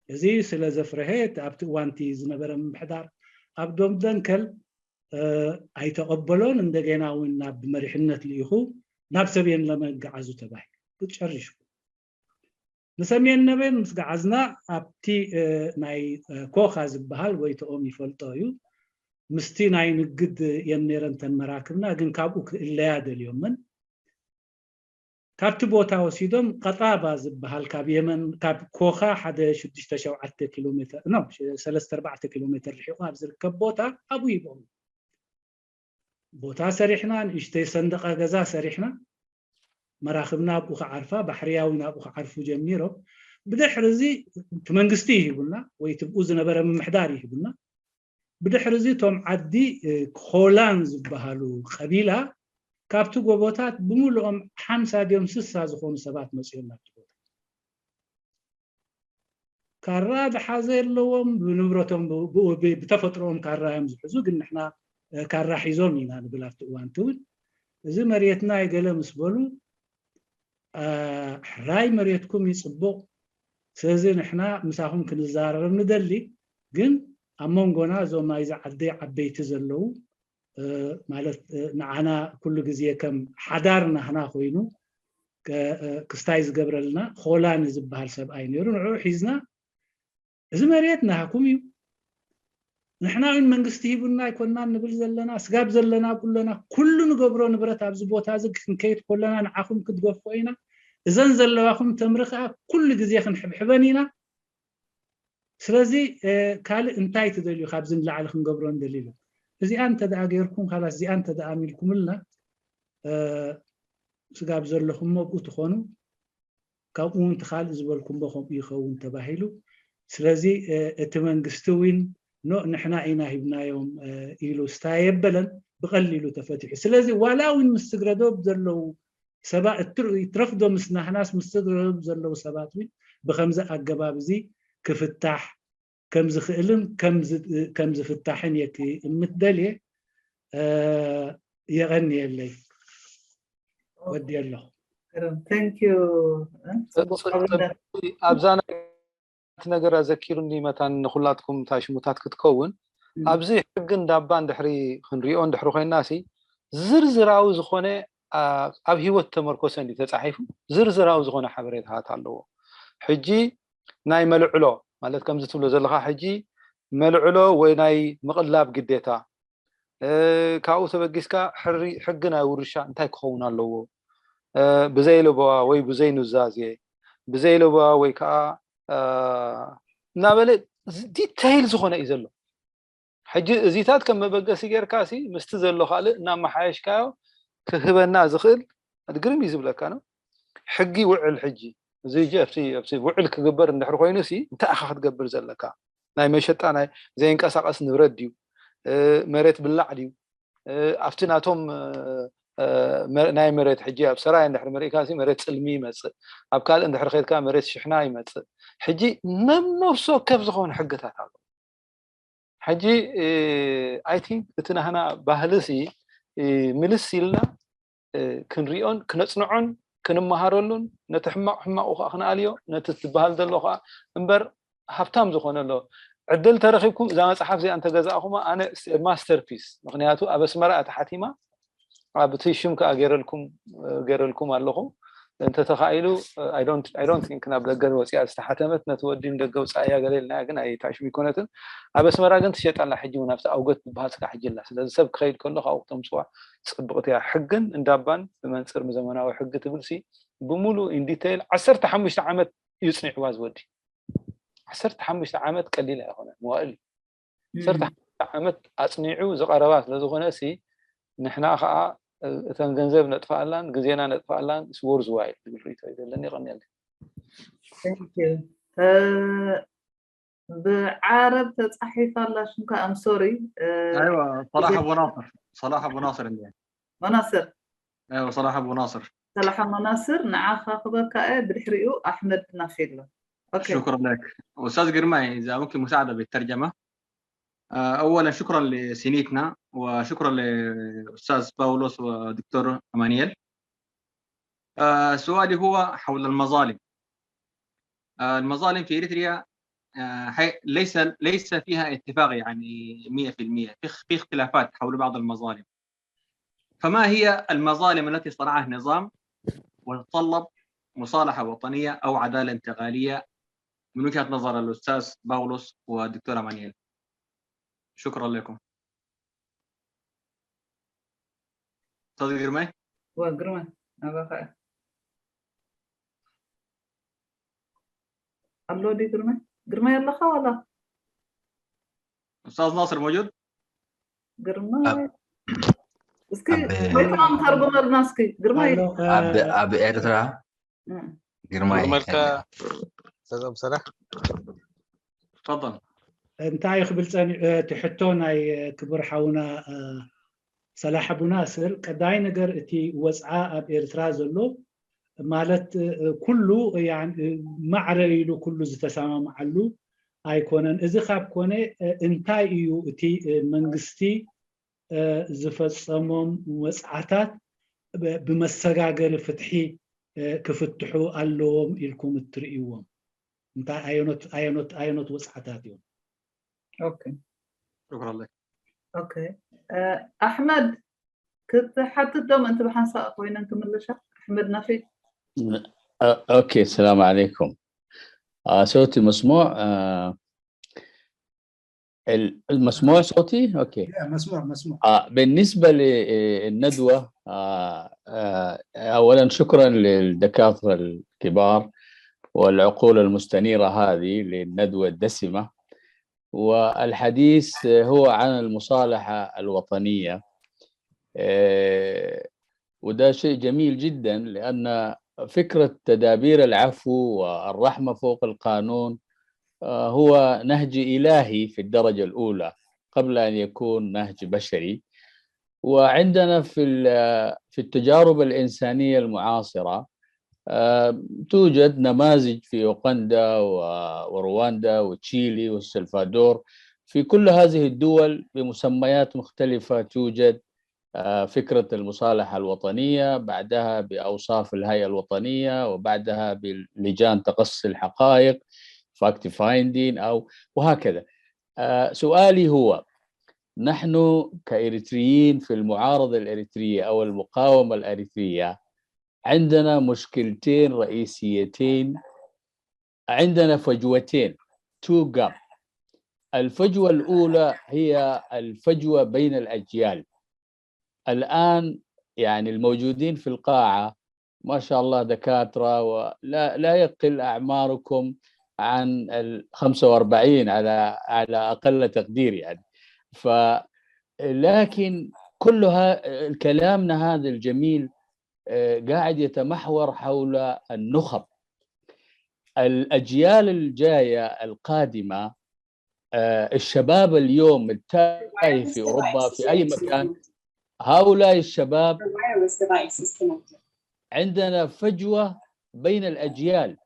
እዚ ስለ ዘፍረሀ ኣብቲ እዋንቲ ዝነበረ ምምሕዳር ኣብ ዶብ ደንከል ኣይተቐበሎን እንደገና እውን ናብ መሪሕነት ልኢኹ ናብ ሰብየን ለመጋዓዙ ተባሂሉ ጨሪሽኩ ንሰሜን ነበን ምስ ገዓዝና ኣብቲ ናይ ኮኻ ዝበሃል ጎይትኦም ይፈልጦ እዩ ምስቲ ናይ ንግድ የም ነረን ተን መራክብና ግን ካብኡ ክእለያ ደልዮምን ካብቲ ቦታ ወሲዶም ቀጣባ ዝበሃል ካብ የመን ካብ ኮኻ ሓደ ሽዱሽተ ሸውዓተ ኪሎ ሜትር ኖ ሰለስተ ኣርባዕተ ኪሎ ሜትር ርሒቑ ኣብ ዝርከብ ቦታ ኣብኡ ሂቦም ቦታ ሰሪሕና ንእሽተይ ሰንደቐ ገዛ ሰሪሕና መራኽብና ኣብኡ ክዓርፋ ባሕርያዊ ናብኡ ክዓርፉ ጀሚሮም ብድሕሪ እዚ እቲ መንግስቲ ይሂቡና ወይ ትብኡ ዝነበረ ምምሕዳር ይሂቡና ብድሕሪ እዚ እቶም ዓዲ ኮላን ዝበሃሉ ቀቢላ ካብቲ ጎቦታት ብምልኦም ሓምሳ ድዮም ስሳ ዝኾኑ ሰባት መፅኦም ናብቲ ቦታ ካራ ዝሓዘ የለዎም፣ ብንብረቶም ብ- ብ- ብ- ብተፈጥሮኦም ካራ እዮም ዝሕዙ። ግን ንሕና እ፣ ካራ ሒዞም ኢና ንብል ኣብቲ እዋንቲ እውን። እዚ መሬትና የገለ ምስ በሉ እ፣ ሕራይ መሬትኩም ይፅቡቕ። ስለዚ ንሕና ምሳኹም ክንዛረብ ንደሊ። ግን ኣብ መንጎና እዞም ናይዚ ዓዲ ዓበይቲ ዘለዉ እ፣ ማለት እ፣ ንዓና ኩሉ ግዜ ከም ሓዳር ናህና ኮይኑ እ፣ ክስታይ ዝገብረልና ኾላኒ ዝበሃል ሰብኣይ ነይሩ። ንዕኡ ሒዝና እዚ መሬት ናህኩም እዩ፣ ንሕና እውን መንግስቲ ሂቡና ኣይኮናን ንብል ዘለና። ስጋብ ዘለና ኩለና ኩሉ ንገብሮ ንብረት ኣብዚ ቦታ እዚ ክንከይድ ኮለና ንዓኹም ክትገፍኦ ኢና። እዘን ዘለዋኹም ተምሪ ከዓ ኩሉ ግዜ ክንሕብሕበን ኢና። ስለዚ ካልእ እንታይ ትደልዩ ካብዚ ንላዕሊ ክንገብሮ ንደሊ ኢሉ። እዚኣ እንተ ደኣ ገይርኩም ካላስ እዚኣ እንተ ደኣ ኣሚልኩምልና ስጋብ ዘለኹሞ ብኡ ትኾኑ። ካብኡ እውን ትኻልእ ዝበልኩሞ ከምኡ ይኸውን ተባሂሉ። ስለዚ እቲ መንግስቲ እውን ኖ ንሕና ኢና ሂብናዮም ኢሉ ስታይ የበለን፣ ብቐሊሉ ተፈቲሑ። ስለዚ ዋላ እውን ምስ ትግረዶብ ዘለዉ ሰባት እትረፍዶ ምስ ናህናስ ምስ ትግረዶብ ዘለዉ ሰባት እውን ብከምዚ ኣገባብ እዚ ክፍታሕ ከም ዝኽእልን ከም ዝፍታሕን እየ ክእምት ደልየ። የቐንየለይ። ወዲ ኣለኹ። ኣብዛ ነገር ኣዘኪሩኒ መታን ንኩላትኩም ታሽሙታት ክትከውን ኣብዚ ሕግን ዳባን ድሕሪ ክንሪኦ እንድሕሪ ኮይና ሲ ዝርዝራዊ ዝኾነ ኣብ ህይወት ተመርኮሰ እንዲ ተፃሒፉ ዝርዝራዊ ዝኾነ ሓበሬታታት ኣለዎ። ሕጂ ናይ መልዕሎ ማለት ከምዚ ትብሎ ዘለካ ሕጂ መልዕሎ ወይ ናይ ምቕላብ ግዴታ ካብኡ ተበጊስካ ሕጊ ናይ ውርሻ እንታይ ክኸውን ኣለዎ ብዘይ ለበዋ ወይ ብዘይ ኑዛዜ ብዘይ ለበዋ ወይ ከዓ እናበለ ዲተይል ዝኾነ እዩ ዘሎ። ሕጂ እዚታት ከም መበገሲ ጌርካ ሲ ምስቲ ዘሎ ካልእ እናመሓየሽካዮ ክህበና ዝኽእል ግርም እዩ ዝብለካ ነው። ሕጊ ውዕል ሕጂ እዚ ውዕል ክግበር እንድሕር ኮይኑ ሲ እንታይ ኢኻ ክትገብር ዘለካ? ናይ መሸጣ ናይ ዘይንቀሳቀስ ንብረት ድዩ? መሬት ብላዕ ድዩ? ኣብቲ ናቶም ናይ መሬት ሕጂ ኣብ ሰራይ እንድሕር መሪእካ መሬት ፅልሚ ይመፅእ፣ ኣብ ካልእ እንድሕር ከድካ መሬት ሽሕና ይመፅእ። ሕጂ ነብነብሲ ወከፍ ዝኾነ ሕግታት ኣሎ። ሕጂ ኣይ ቲንክ እቲ ናህና ባህሊ ሲ ምልስ ኢልና ክንሪኦን ክነፅንዖን ክንመሃረሉን ነቲ ሕማቕ ሕማቑ ከዓ ክንኣልዮ ነቲ ዝበሃል ዘሎ ከዓ እምበር ሃብታም ዝኾነ ኣሎ ዕድል ተረኺብኩም እዛ መፅሓፍ እዚኣ እንተገዛእኹማ ኣነ ማስተርፒስ ምክንያቱ ኣብ ኣስመራ እያ ተሓቲማ ኣብቲ ሽም ከዓ ገይረልኩም ገይረልኩም ኣለኹ እንተተኻኢሉ I don't think ናብ ደገ ወፂኣ ዝተሓተመት ነቲ ወዲ ንደገ ውፃእያ ገለ ኢልና ግን ኣይታሽም ይኮነትን ኣብ ኣስመራ ግን ትሸጣላ ሕጂ እውን ኣብቲ ኣውገት ዝበሃል ስጋ ሕጂ ኣላ ስለዚ ሰብ ክኸይድ ከሎ ካብኡ ክተምፅዋ ፅብቕቲ እያ ሕግን እንዳባን ብመንፅር ዘመናዊ ሕጊ ትብል ሲ ብምሉእ in detail ዓሰርተ ሓሙሽተ ዓመት እዩ ፅኒዕዋ ዝወዲ ዓሰርተ ሓሙሽተ ዓመት ቀሊል ኣይኮነን መዋእል ዓሰርተ ሓሙሽተ ዓመት ኣፅኒዑ ዝቐረባ ስለዝኾነ ሲ ንሕና ከዓ እተን ገንዘብ ነጥፋኣላን ግዜና ነጥፋኣላን ስወር ዝዋይ ዝብል ርእቶ እዩ ዘለኒ ይቐንየለይ ብዓረብ ተፃሒፋ ኣላ ሽምካ ኣምሶሪ صلاح ابو ناصر صلاح ابو ناصر መናስር صلاح ابو ناصر صلاح ابو ناصر ንዓኻ ክበካ እየ ብድሕሪኡ ኣሕመድ ናፊሎ شكرا لك استاذ ግርማይ اذا ممكن مساعده بالترجمه اولا شكرا لسينيتنا وشكرا لاستاذ باولوس ودكتور امانييل سؤالي هو حول المظالم المظالم في اريتريا ليس ليس فيها اتفاق يعني مية في المية في اختلافات حول بعض المظالم فما هي المظالم التي صنعها النظام وتتطلب مصالحة وطنية أو عدالة انتقالية من وجهة نظر الأستاذ باولوس والدكتورة مانييل؟ شكرا لكم. أستاذ جرمي؟ وجرمي. أبا خير. ኣሎ ድዩ ግርማይ? ግርማይ ኣለኻ ዋላ? استاذ ناصر موجود؟ ግርማይ እስኪ ወይከዓ ተርጉመልና እስኪ ግርማይ ኣብ ኤርትራ ግርማይ መልካ ሰላም ሰላም تفضل እንታይ ክብል ፀኒዑ እቲ ሕቶ ናይ ክቡር ሓውና ሰላሕ ኣቡናስር ቀዳይ ነገር እቲ ወፅዓ ኣብ ኤርትራ ዘሎ ማለት ኩሉ ማዕረ ኢሉ ኩሉ ዝተሰማምዓሉ ኣይኮነን። እዚ ካብ ኮነ እንታይ እዩ እቲ መንግስቲ ዝፈፀሞም ወፅዓታት ብመሰጋገሪ ፍትሒ ክፍትሑ ኣለዎም ኢልኩም እትርእይዎም እንታይ ኣየኖት ወፅዓታት እዮም? ኣሕመድ ክትሓትት ዶ ምእንቲ ብሓንሳእ ኮይነን ክምልሻ ኣሕመድ ነፊት ኦኬ ሰላም عليكم صوتي مسموع مسموع صوتي اوكي مسموع مسموع بالنسبه للندوه اولا شكرا للدكاتره الكبار والعقول المستنيره هذه للندوه الدسمه والحديث هو عن المصالحه الوطنيه وده شيء جميل جدا لأن فكرة تدابير العفو والرحمة فوق القانون هو نهج إلهي في الدرجة الأولى قبل أن يكون نهج بشري. وعندنا في في التجارب الإنسانية المعاصرة توجد نماذج في أوغندا ورواندا وتشيلي والسلفادور. في كل هذه الدول بمسميات مختلفة توجد فكرة المصالحة الوطنية، بعدها بأوصاف الهيئة الوطنية، وبعدها بلجان تقصي الحقائق، fact finding، أو وهكذا. سؤالي هو، نحن كإريتريين في المعارضة الإريترية أو المقاومة الإريترية عندنا مشكلتين رئيسيتين، عندنا فجوتين، two gap. الفجوة الأولى هي الفجوة بين الأجيال. الآن يعني الموجودين في القاعة ما شاء الله دكاترة ولا لا يقل أعماركم عن ال خمسة وأربعين على على أقل تقدير يعني. ف لكن كلها كلامنا هذا الجميل قاعد يتمحور حول النخب. الأجيال الجاية القادمة الشباب اليوم التائه في أوروبا في أي مكان، هؤلاء الشباب عندنا فجوة بين الأجيال.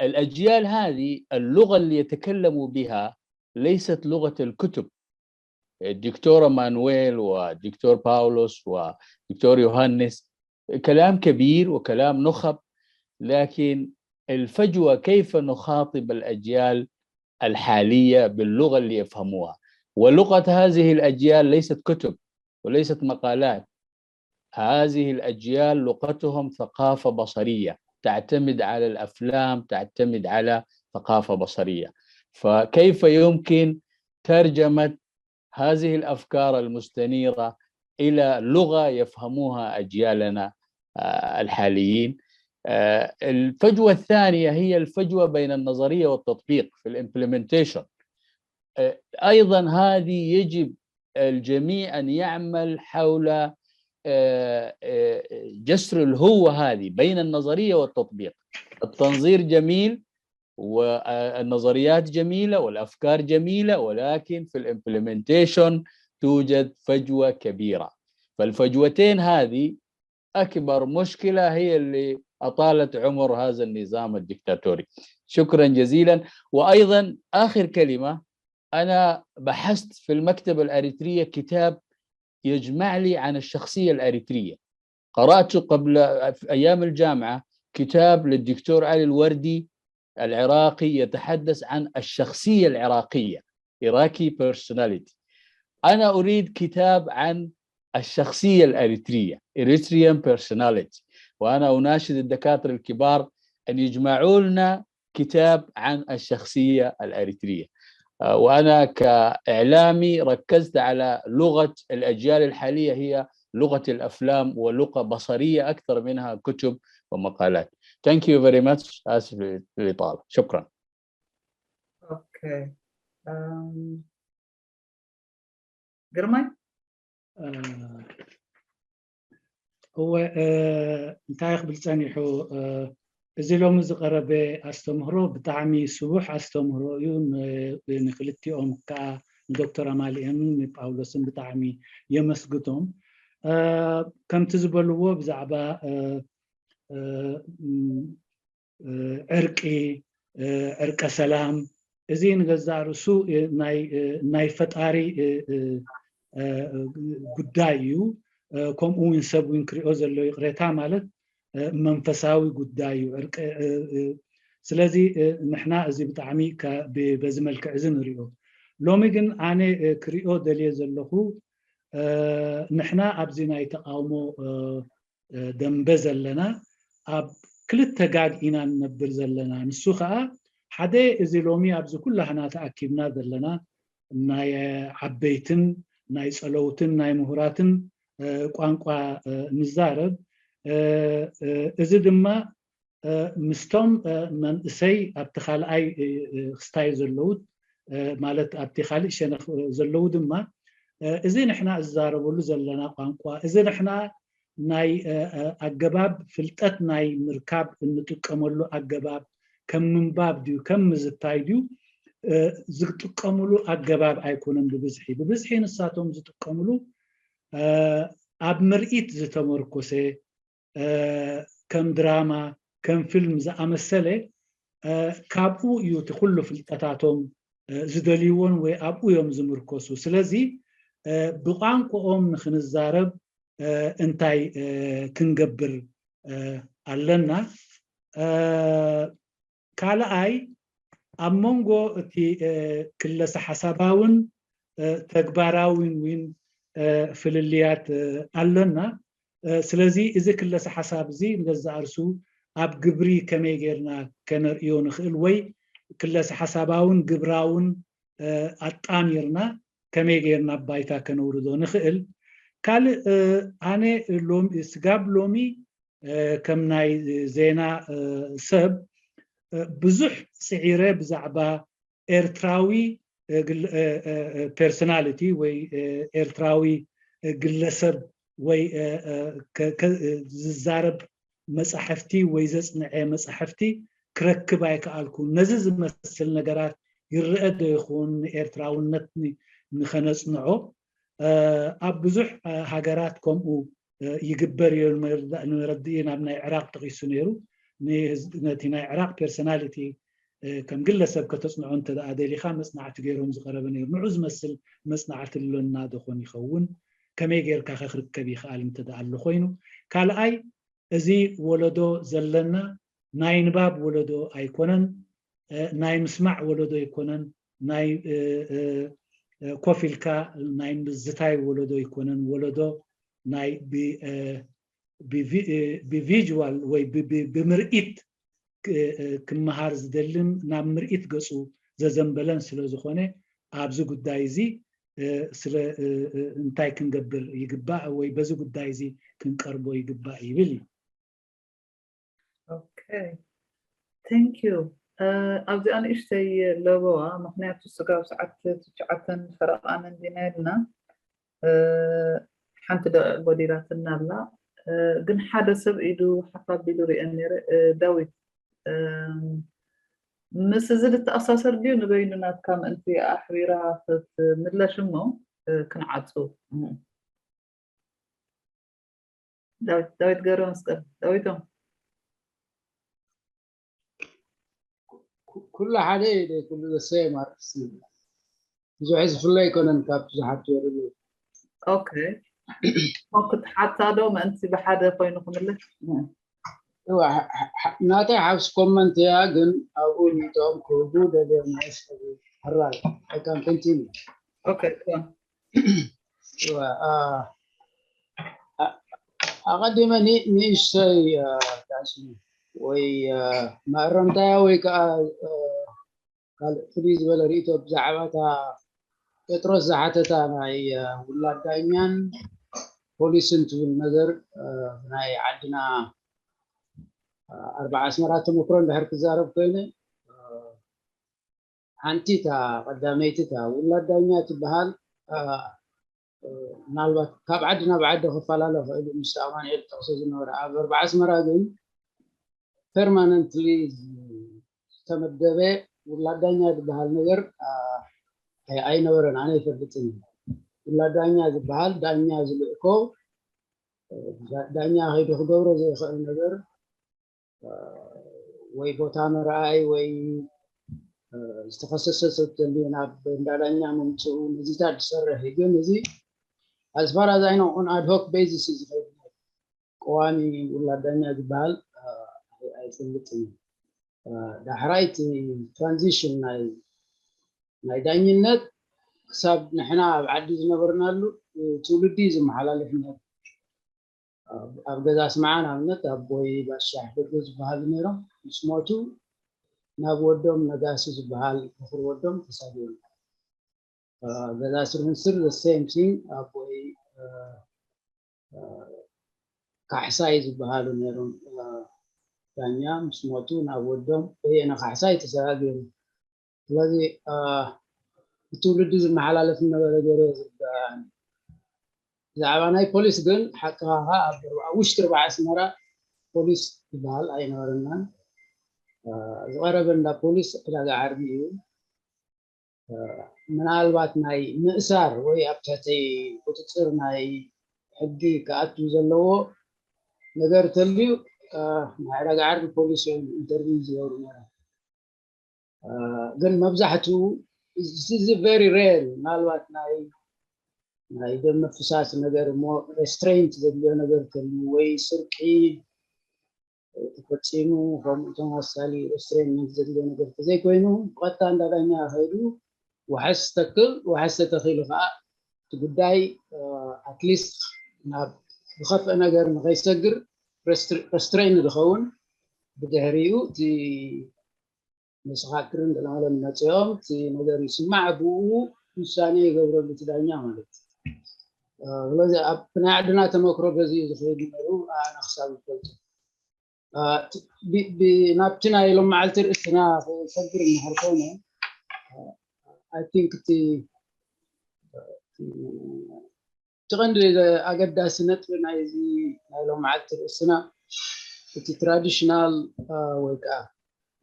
الأجيال هذه اللغة اللي يتكلموا بها ليست لغة الكتب. الدكتور مانويل والدكتور باولوس والدكتور يوهانس كلام كبير وكلام نخب، لكن الفجوة كيف نخاطب الأجيال الحالية باللغة اللي يفهموها. ولغة هذه الأجيال ليست كتب وليست مقالات. هذه الأجيال لغتهم ثقافة بصرية تعتمد على الأفلام، تعتمد على ثقافة بصرية. فكيف يمكن ترجمة هذه الأفكار المستنيرة إلى لغة يفهموها أجيالنا الحاليين؟ الفجوة الثانية هي الفجوة بين النظرية والتطبيق في ال implementation. أيضا هذه يجب الجميع أن يعمل حول جسر الهوة هذه بين النظرية والتطبيق. التنظير جميل والنظريات جميلة والأفكار جميلة، ولكن في ال implementation توجد فجوة كبيرة. فالفجوتين هذه أكبر مشكلة هي اللي أطالت عمر هذا النظام الدكتاتوري. شكرا جزيلا. وأيضا آخر كلمة، أنا بحثت في المكتبة الأريترية كتاب يجمع لي عن الشخصية الأريترية. قرأت قبل أيام الجامعة كتاب للدكتور علي الوردي العراقي يتحدث عن الشخصية العراقية، Iraqi personality. أنا أريد كتاب عن الشخصية الأريترية، Eritrean personality. وأنا أناشد الدكاترة الكبار أن يجمعوا لنا كتاب عن الشخصية الأريترية. وأنا كإعلامي ركزت على لغة الأجيال الحالية، هي لغة الأفلام ولغة بصرية أكثر منها كتب ومقالات. Thank you very much. آسف للإطالة. شكرا. Okay. Um, ግርማይ? እወ፣ እንታይ ክብል ጸኒሑ፣ እዚ ሎሚ ዝቐረበ ኣስተምህሮ ብጣዕሚ ስቡሕ ኣስተምህሮ እዩ። ንክልቲኦም ከዓ ንዶክተር ኣማልኤምን ንጳውሎስን ብጣዕሚ የመስግቶም። ከምቲ ዝበልዎ ብዛዕባ እ፣ ም፣ እ፣ ዕርቂ፣ እ፣ ዕርቀ ሰላም፣ እዚ ንገዛእ ርእሱ፣ እ፣ ናይ፣ እ፣ ናይ ፈጣሪ፣ እ፣ እ፣ እ፣ ጉዳይ እዩ። እ፣ ከምኡ እውን ሰብ እውን ክሪኦ ዘለዎ ይቕሬታ ማለት፣ እ፣ መንፈሳዊ ጉዳይ እዩ። ዕርቀ፣ እ፣ እ፣ ስለዚ፣ እ፣ ንሕና እዚ ብጣዕሚ ከ-፣ ብ-፣ በዚ መልክዕ እዚ ንሪኦ። ሎሚ ግን ኣነ፣ እ፣ ክሪኦ ደልየ ዘለኹ፣ እ፣ ንሕና ኣብዚ ናይ ተቃውሞ፣ እ፣ እ፣ ደንበ ዘለና ኣብ ክልተ ጋግ ኢና ንነብር ዘለና። ንሱ ኸኣ ሓደ እዚ ሎሚ ኣብዚ ኩላህና ተኣኪብና ዘለና ናይ ዓበይትን ናይ ጸለውትን ናይ ምሁራትን፣ እ፣ ቋንቋ፣ እ፣ ንዛረብ። እ፣ እ፣ እዚ ድማ፣ እ፣ ምስቶም፣ እ፣ መንእሰይ ኣብቲ ካልኣይ፣ እ፣ እ፣ ክስታይ ዘለዉት፣ እ፣ ማለት ኣብቲ ካልእ ሸነኽ ዘለዉ ድማ፣ እ፣ እዚ ንሕና እዛረበሉ ዘለና ቋንቋ፣ እዚ ንሕና ናይ፣ እ፣ እ፣ ኣገባብ ፍልጠት ናይ ምርካብ እንጥቀመሉ ኣገባብ ከም ምንባብ ድዩ፣ ከም ምዝታይ ድዩ፣ እ፣ ዝጥቀምሉ ኣገባብ ኣይኮነን ብብዝሒ። ብብዝሒ ንሳቶም ዝጥቀምሉ፣ እ፣ ኣብ ምርኢት ዝተመርኮሰ፣ እ፣ ከም ድራማ፣ ከም ፊልም ዝኣመሰለ፣ እ፣ ካብኡ እዩ እቲ ኩሉ ፍልጠታቶም፣ እ፣ ዝደልይዎን ወይ ኣብኡ እዮም ዝምርኮሱ። ስለዚ፣ እ፣ ብቋንቋኦም ንኽንዛረብ፣ እ፣ እንታይ፣ እ፣ ክንገብር፣ እ፣ ኣለና? እ፣ ካልኣይ፣ ኣብ መንጎ እቲ፣ እ፣ ክለሰ ሓሳባውን፣ እ፣ ተግባራዊን እውን፣ እ፣ ፍልልያት፣ እ፣ ኣሎና። እ፣ ስለዚ እዚ ክለሰ ሓሳብ እዚ ንገዛእ ርእሱ ኣብ ግብሪ ከመይ ጌርና ከነርእዮ ንኽእል ወይ ክለሰ ሓሳባውን ግብራውን፣ እ፣ ኣጣሚርና ከመይ ጌርና ኣብ ባይታ ከነውርዶ ንኽእል? ካልእ፣ እ፣ ኣነ ሎም-፣ ስጋብ ሎሚ፣ እ፣ ከም ናይ ዜና፣ እ፣ ሰብ፣ እ፣ ብዙሕ ጽዒረ ብዛዕባ ኤርትራዊ፣ እ፣ ግል-፣ እ፣ እ፣ እ፣ ፐርሶናሊቲ ወይ፣ እ፣ ኤርትራዊ፣ እ፣ ግለሰብ ወይ፣ እ፣ እ፣ ከ-፣ ከ-፣ እ፣ ዝዛረብ መጻሕፍቲ ወይ ዘጽንዐ መጻሕፍቲ ክረክብ ኣይከኣልኩን። ነዚ ዝመስል ነገራት ይረአ ዶ ይኸውን? ንኤርትራውነት ን-፣ ንኸነጽንዖ፣ እ፣ ኣብ ብዙሕ፣ እ፣ ሃገራት ከምኡ፣ እ፣ ይግበር እዩ። ንመረዳ-፣ ንመረድኢ ናብ ናይ ዕራቕ ጠቒሱ ነይሩ። ንህዝ-፣ ነቲ ናይ ዕራቕ ፐርሶናሊቲ፣ እ፣ ከም ግለሰብ ከተጽንዖ እንተ ደኣ ደሊኻ መጽናዕቲ ገይሮም ዝቐረበ ነይሩ። ንዑ ዝመስል መጽናዕቲ ኣሎና ዶ ኾን ይኸውን? ከመይ ጌርካ ከ ክርከብ ይኽኣል እንተ ደኣ ኣሎ ኮይኑ? ካልኣይ፣ እዚ ወለዶ ዘለና ናይ ንባብ ወለዶ ኣይኮነን፣ እ፣ ናይ ምስማዕ ወለዶ ኣይኮነን፣ ናይ፣ እ፣ እ፣ እ፣ ኮፍ ኢልካ ናይ ምዝታይ ወለዶ ኣይኮነን። ወለዶ ናይ ብ-፣ እ፣ ብቪ-፣ እ፣ ብቪዥዋል ወይ ብ-፣ ብ-፣ ብምርኢት ክ-፣ እ፣ ክመሃር ዝደልን ናብ ምርኢት ገጹ ዘዘንበለን ስለ ዝኾነ፣ ኣብዚ ጉዳይ እዚ፣ እ፣ ስለ፣ እ፣ እ፣ እንታይ ክንገብር ይግባእ ወይ በዚ ጉዳይ እዚ ክንቀርቦ ይግባእ ይብል እዩ። ኦኬ፣ ቴንክ ዩ። ኣብዚኣ ንእሽተይ ለበዋ፣ ምኽንያቱ ስጋብ ሰዓት ትሽዓተን ፈረቓን እንዲና ኢልና፣ እ፣ ሓንቲ ደቂቕ ጎዲላትና ኣላ። እ፣ ግን ሓደ ሰብ ኢዱ ሓፍ ኣቢሉ ርእየን ነይረ። እ፣ ዳዊት፣ እ፣ ምስ እዚ ዝተኣሳሰር ድዩ ንበይኑ ናትካ ምእንቲ ኣሕቢራ ክትምለሽ እሞ፣ እ፣ ክንዓጹ? እ። ዳዊት፣ ዳዊት ገብረ መስቀል፣ ዳዊቶም። ኩ-፣ ኩሉ ሓደ እዩ፣ ደይ ኩሉ ዘሰየ ማለት እዩ። ብዙሕ ዝፍለ ኣይኮነን ካብ ብዙሓት ትወርድ። ኦኬ። ኦኬ፣ ክትሓታ ዶ ምእንቲ ብሓደ ኮይኑ ክምለስ? እዋ፣ ሓ-፣ ሓ-፣ ሓ-፣ ናተይ ሓውስ ኮመንት እያ፣ ግን ኣብኡ ሪኢቶኦም ክህቡ ደልዮም ናይ ሰብ ሕራይ። I can continue። ኦኬ፣ እዋ። እዋ፣ ኣ-፣ ኣ-፣ ኣቐዲመ ኒ-፣ ንእሽተይ፣ እ፣ ዳስሚ ወይ፣ እ፣ መእረምታያ ወይ ከዓ፣ እ፣ ካልእ ፍልይ ዝበለ ርእይቶ ብዛዕባ እታ ጴጥሮስ ዝሓተታ ናይ፣ እ፣ ውላድ ዳኛን ፖሊስን ትብል ነገር፣ እ፣ ናይ ዓድና፣ እ፣ ኣርባዓ ኣስመራ ተመክሮ እንድሕር ክዛረብ ኮይነ፣ እ፣ ሓንቲ እታ ቀዳመይቲ እታ ውላድ ዳኛ ትበሃል፣ እ፣ እ፣ ምናልባት ካብ ዓዲ ናብ ዓዲ ክፈላለ ክእል እዩ፣ ምስ ኣማኑኤል ጠቕሶ ዝነበረ። ኣብ ኣርባዓ ኣስመራ ግን ፐርማነንትሊ ዝተመደበ ውላድ ዳኛ ዝበሃል ነገር፣ እ፣ ኣይ-፣ ኣይነበረን፣ ኣነ ኣይፈልጥን። ውላድ ዳኛ ዝበሃል ዳኛ ዝልእኮ፣ እ፣ ዳ-፣ ዳኛ ከይዱ ክገብሮ ዘይኽእል ነገር፣ ወይ ቦታ ምርኣይ ወይ ዝተኸሰሰ ሰብ ተልዩ ናብ እንዳዳኛ ምምፅኡ፣ ነዚታት ዝሰርሕ እዩ። ግን እዚ ኣዝፋር ኣዛይኖ ኦን ኣድሆክ ቤዚስ እዩ ዝኸይድ። ቀዋሚ ውላድ ዳኛ ዝበሃል ኣይፈልጥን። ዳሕራይ እቲ ትራንዚሽን ናይ ዳኝነት ክሳብ ንሕና ኣብ ዓዲ ዝነበርናሉ ትውልዲ እዩ ዝመሓላለፍ ነሩ። ኣብ ገዛ ኣስመዓ ንኣብነት ኣቦይ ባሻ ሕፍርዱ ዝበሃሉ ነይሮም። ምስ ሞቱ ናብ ወዶም ነጋሲ ዝበሃል ምኽሪ ወዶም ተሳጊሩ። ገዛ ስርንስር the same thing ኣቦይ ካሕሳይ ዝበሃሉ ነይሮም። ዳኛ ምስ ሞቱ ናብ ወዶም በየነ ካሕሳይ ተሰጋጊሩ። ስለዚ ብትውልዲ ዝመሓላለፍ ነበረ ገይረ ዝረዳእኒ። ብዛዕባ ናይ ፖሊስ ግን ሓቅኻ ኣብ ውሽጢ ርባዕ ኣስመራ ፖሊስ ዝበሃል ኣይነበረናን። ዝቐረበ እንዳ ፖሊስ ዕዳጋ ዓርቢ እዩ። ምናልባት ናይ ምእሳር ወይ ኣብ ትሕቲ ቁፅፅር ናይ ሕጊ ክኣቱ ዘለዎ ነገር ተልዩ ናይ ዕዳጋ ዓርቢ ፖሊስ እዮም ኢንተርቪው ዝገብሩ ነይሮም። ግን መብዛሕትኡ እዚ very rare እዩ። ምናልባት ናይ ናይ ደም ምፍሳስ ነገር እሞ ሬስትሬንት ዘድልዮ ነገር ተልዩ ወይ ስርቂ ተፈፂሙ ከምኡ ተመሳሳሊ ሬስትሬንት ዘድልዮ ነገር ተዘይኮይኑ ብቐጥታ እንዳዳኛ ከይዱ ዋሕስ ተክል ዋሕስ ተተኺሉ ከዓ እቲ ጉዳይ ኣትሊስት ናብ ዝኸፍአ ነገር ንኸይሰግር ሬስትሬን ዝኸውን ብድሕሪኡ እቲ መሰኻክርን ገለመለን መፅኦም እቲ ነገር ይስማዕ ብኡ ውሳኔ ይገብረሉ እቲ ዳኛ ማለት እዩ። ስለዚ ኣብ ናይ ዓድና ተመክሮ በዚ እዩ ዝኸይድ ነሩ ኣነ ክሳብ ይፈልጡ ናብቲ ናይ ሎም መዓልቲ ርእስና ክሰግር እንድሕር ኮነ I think እቲ እቲ ቀንዲ ኣገዳሲ ነጥቢ ናይዚ ናይ ሎም መዓልቲ ርእስና እቲ ትራዲሽናል ወይ ከዓ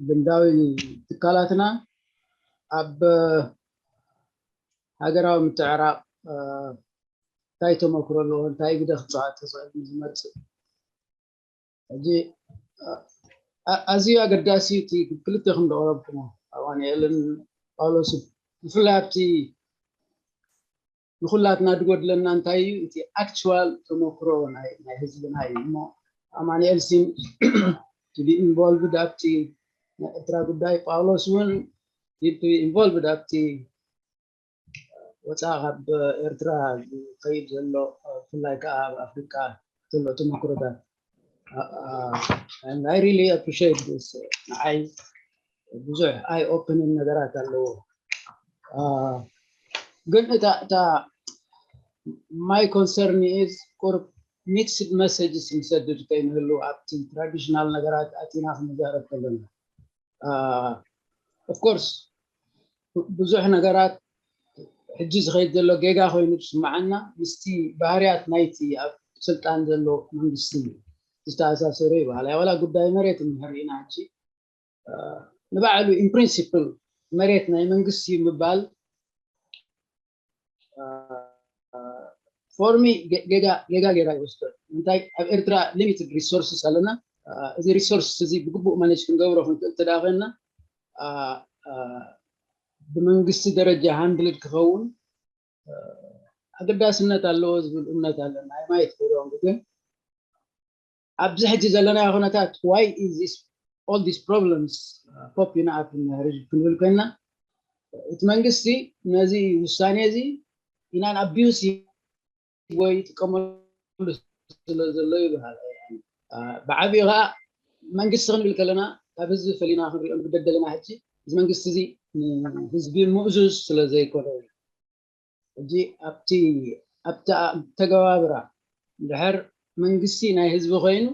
ልምዳዊ ትካላትና ኣብ ሃገራዊ ምትዕራቕ እንታይ ተመክሮ ኣለዎ፣ እንታይ ግደ ክፃወት ትኽእል ዝመፅእ ሕጂ ኣዝዩ ኣገዳሲ እቲ ክልቴኹም ዘቕረብኩሞ ኣማኑኤልን ጳውሎስን ብፍላይ ኣብቲ ንኩላትና ዝጎድለና እንታይ እዩ እቲ ኣክቹዋል ተመክሮ ናይ ህዝብና እዩ እሞ ኣማኑኤል ሲም to be involved ኣብቲ ናይ ኤርትራ ጉዳይ ጳውሎስ እውን to be involved ኣብቲ ወፃ ካብ ኤርትራ ዝኸይድ ዘሎ ብፍላይ ከዓ ኣብ ኣፍሪካ ዘሎ ተመክሮታት I really appreciate this ንዓይ ብዙሕ eye opening ነገራት ኣለዎ ግን እታ እታ my concern is ቁርብ mixed messages ንሰድድ ከይንህሉ ኣብቲ traditional ነገራት ኣቲና ክንዛረብ ከለና of course ብዙሕ ነገራት ሕጂ ዝኸይድ ዘሎ ጌጋ ኮይኑ ዝስምዓና ምስቲ ባህርያት ናይቲ ኣብ ስልጣን ዘሎ መንግስቲ ዝተኣሳሰረ ይበሃል ዋላ ጉዳይ መሬት እንድሕር ኢና ሕጂ ንባዕሉ in principle መሬት ናይ መንግስቲ ምባል for me ጌጋ ጌራ ይወስዶ እንታይ ኣብ ኤርትራ limited resources ኣለና እዚ resource እዚ ብግቡእ manage ክንገብሮ ክንክእል ተዳኸና ብመንግስቲ ደረጃ handled ክኸውን ኣገዳስነት ኣለዎ ዝብል እምነት ኣለና ማየት ክሪኦም ግን ኣብዚ ሕጂ ዘለናዮ ኩነታት why is this all these problems popping up in the region ክንብል ኮይና እቲ መንግስቲ ነዚ ውሳኔ እዚ in an abusive way ይጥቀመሉ ስለ ዘሎ ይበሃል ብዓብዩ ከዓ መንግስቲ ክንብል ከለና ካብ ህዝቢ ፈሊና ክንሪኦ ንግደድ ዘለና ሕጂ እዚ መንግስቲ እዚ ንህዝቢ ምእዙዝ ስለ ዘይኮነ እዩ ሕጂ ኣብቲ ኣብቲ ተገባብራ እንድሕር መንግስቲ ናይ ህዝቢ ኮይኑ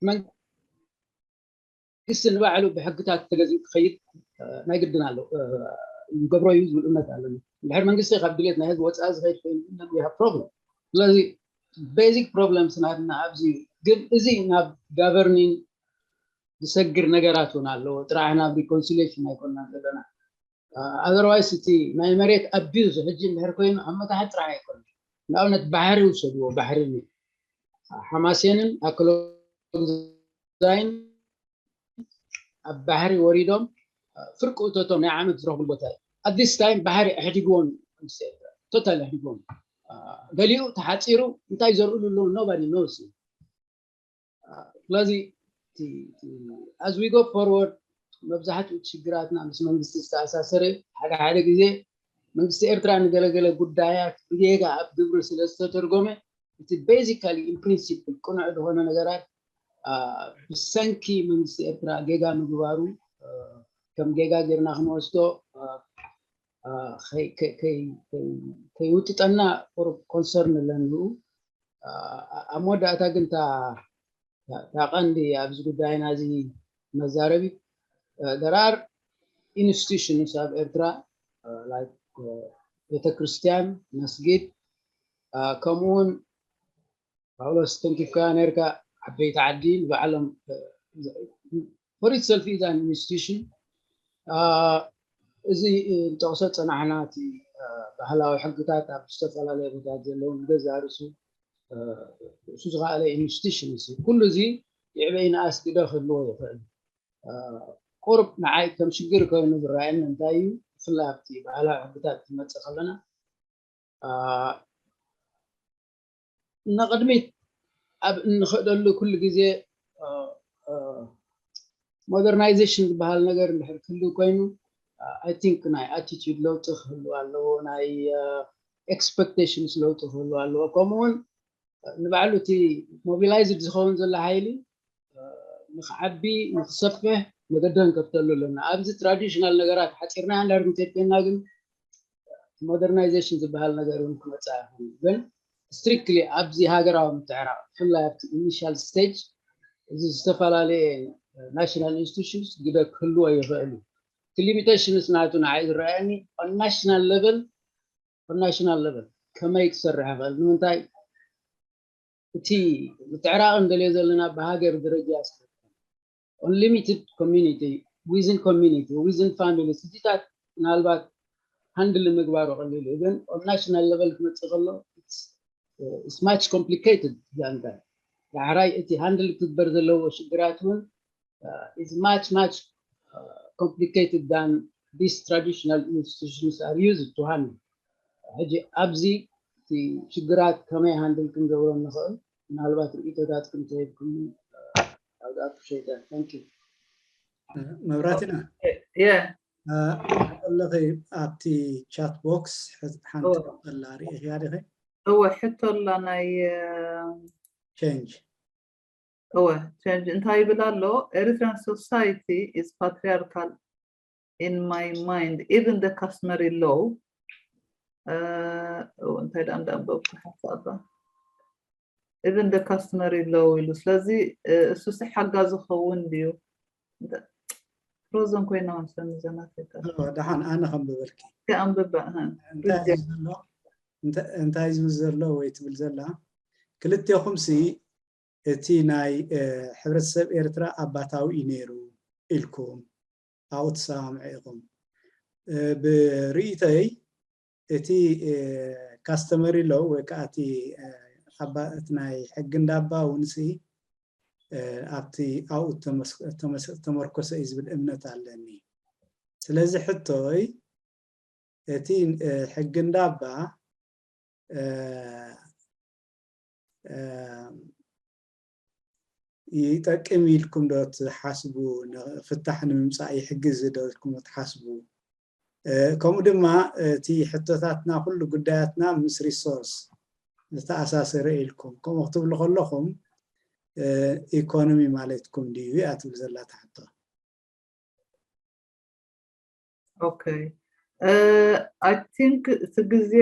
መንግስቲ ንባዕሉ ብሕግታት ተገዚኡ ክኸይድ ናይ ግድን ኣሎ ይገብሮ እዩ ዝብል እምነት ኣለኒ እንድሕር መንግስቲ ካብ ድሌት ናይ ህዝቢ ወፃኢ ዝኸይድ ኮይኑ problem ስለዚ basic problems ናትና ኣብዚ ግን እዚ ናብ governing ዝሰግር ነገራት እውን ኣለዎ ጥራሕ ናብ reconciliation ኣይኮናን ዘለና otherwise እቲ ናይ መሬት abuse ሕጂ እንድሕር ኮይኑ ኣብ መታሕት ጥራሕ ኣይኮነ ንኣብነት ባሕሪ ውሰድዎ ባሕሪ ሓማሴንን ኣክሎ ኦክሳይን ኣብ ባሕሪ ወሪዶም ፍርቂ እቶቶም ናይ ዓመት ዝረኽብሉ ቦታ እዩ። At this time ባሕሪ ኣሕዲግዎም፣ ቶታል ኣሕዲግዎም። ገሊኡ ተሓፂሩ እንታይ ዘርእሉ ኣለዉ? Nobody knows። ስለዚ as we go forward መብዛሕትኡ ሽግራትና ምስ መንግስቲ ዝተኣሳሰረ፣ ሓደ ሓደ ግዜ መንግስቲ ኤርትራ ንገለገለ ጉዳያት ብጌጋ ኣብ ግብሪ ስለ ዝተተርጎመ፣ እቲ basically in principle ቅኑዕ ዝኾነ ነገራት ብሰንኪ መንግስቲ ኤርትራ ጌጋ ምግባሩ ከም ጌጋ ጌርና ክንወስዶ ከይውጥጠና ቁሩብ ኮንሰርን ኣለንኡ። ኣብ መወዳእታ ግን እታ ቀንዲ ኣብዚ ጉዳይና እዚ መዛረቢ there are institutions ኣብ ኤርትራ like ቤተክርስትያን፣ መስጊድ፣ ከምኡውን ጳውሎስ ተንኪፍካ ነርካ፣ ዓበይቲ ዓዲ ንባዕሎም for itself is an institution። እዚ ንጠቕሶ ጸናሕና እቲ ባህላዊ ሕግታት ኣብ ዝተፈላለየ ቦታት ዘለዉ ንገዛእ ርእሱ ርእሱ ዝኸኣለ institution እዚ ኩሉ እዚ ይዕበይ ንኣስ ግደ ክህልዎ ይኽእል። ቁርብ ንዓይ ከም ሽግር ኮይኑ ዝረኣየኒ እንታይ እዩ፣ ብፍላይ ኣብቲ ባህላዊ ሕግታት ክመጽእ ከለና ንቕድሚት ኣብ እንኸደሉ ኩሉ ግዜ modernization ዝበሃል ነገር እንድሕር ክህሉ ኮይኑ I think ናይ attitude ለውጢ ክህሉ ኣለዎ፣ ናይ expectations ለውጢ ክህሉ ኣለዎ። ከምኡውን ንባዕሉ እቲ mobilized ዝኸውን ዘሎ ሓይሊ ንክዓቢ ንክሰፍሕ መገዲ ክንከፍተሉ ኣለና። ኣብዚ traditional ነገራት ሓፂርና እንዳር እንተድና ግን modernization ዝበሃል ነገር እውን ክመፅእ ኣይኽእልን። ግን strictly ኣብዚ ሃገራዊ ምትዕራቕ ብፍላይ ኣብቲ initial stage እዚ ዝተፈላለየ national institutions ግደ ክህልዎ ይኽእል እዩ። እቲ limitations ናቱ ንዓይ ዝረኣየኒ on national level on national level ከመይ ክሰርሕ ይኽእል? ንምንታይ እቲ ምትዕራቕ እንደልዮ ዘለና ብሃገር ደረጃ ስለ on limited community within community within families እዚታት ምናልባት handle ምግባሩ ቀሊል እዩ፣ ግን on national level ክመፅእ ከሎ it's much complicated። ዛንታ ዳሕራይ እቲ handle ክግበር ዘለዎ ሽግራት እውን is much much complicated than these traditional institutions are used to handle። ሕጂ ኣብዚ እቲ ሽግራት ከመይ handle ክንገብሮ ንኽእል ምናልባት ርእይቶታት ክንተሂብኩም ኣብዛቱ ሸይጣን thank you። መብራትና የ ኣለኸ ኣብቲ chat box ሓንቲ ኣላ ርእያ ዲኸ? እወ ሕቶ ኣላ ናይ change እወ change እንታይ ይብል ኣሎ? Eritrean society is patriarchal in my mind, even the customary law እንታይ ዳ እንዳንበብኩ ሓሳባ even the customary law ኢሉ። ስለዚ እሱ ሲ ሓጋ ዝኸውን ድዩ? ፍሮዘን ኮይና መስለኒ ዘናት ደሓን ኣነ ከንብበልኪ ኣንብባ እንታይ ዝብል ዘሎ ወይ ትብል ዘላ ክልቴኹም ሲ እቲ ናይ ሕብረተሰብ ኤርትራ ኣባታዊ እዩ ነይሩ ኢልኩም ኣብኡ ትሰማምዑ ኢኹም። ብርእይቶይ እቲ customary law ወይ ከዓ እቲ እቲ ናይ ሕጊ እንዳባ እውን ሲ ኣብቲ ኣብኡ ዝተመርኮሰ እዩ ዝብል እምነት ኣለኒ። ስለዚ ሕቶይ እቲ ሕጊ እንዳባ ይጠቅም ኢልኩም ዶ ትሓስቡ? ፍታሕ ንምምፃእ ይሕግዝ ዶ ኢልኩም ትሓስቡ? ከምኡ ድማ እቲ ሕቶታትና ኩሉ ጉዳያትና ምስ resource ዝተኣሳሰረ ኢልኩም ከምኡ ክትብሉ ከለኹም ኢኮኖሚ ማለትኩም ድዩ እያ ትብል ዘላ እታ ሕቶ። Okay. I think እቲ ግዜ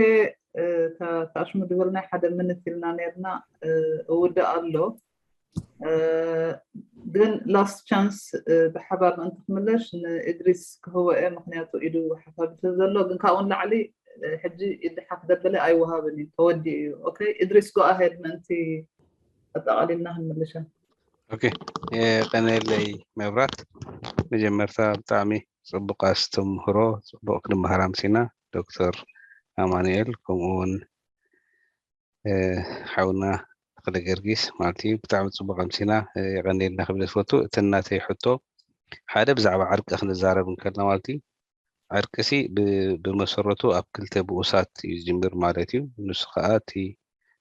ታሽሙ ዝበልና ሓደ minute ኢልና ነርና እውድእ ኣሎ። ግን last chance ብሓባር ምእንቲ ክምለሽ ንእድሪስ ክህቦ እየ፣ ምክንያቱ ኢዱ ሓሳብ ስለ ዘሎ። ግን ካብኡ ንላዕሊ ሕጂ ኢድሓፍ ደበለ ኣይወሃብን እዩ፣ ተወዲኡ እዩ። Okay, እድሪስ go ahead ምእንቲ ኣጠቓሊልና ክንምልሸ። Okay፣ የቀነለይ መብራት። መጀመርታ ብጣዕሚ ጽቡቅ ኣስተምህሮ፣ ጽቡቅ ክንመሃር ኣምሲና ዶክተር ኣማኑኤል፣ ከምኡ እውን ሓውና ተኽለ ገርጊስ ማለት እዩ። ብጣዕሚ ጽቡቕ ኣምሲና፣ እ፣ የቐንየልና ክብል ዝፈቱ። እቲ ናተይ ሕቶ ሓደ ብዛዕባ ዕርቂ ክንዛረብ እንከልና ማለት እዩ። ዕርቂ ሲ ብ-፣ ብመሰረቱ ኣብ ክልተ ብኡሳት እዩ ዝጅምር ማለት እዩ። ንሱ ከኣ እቲ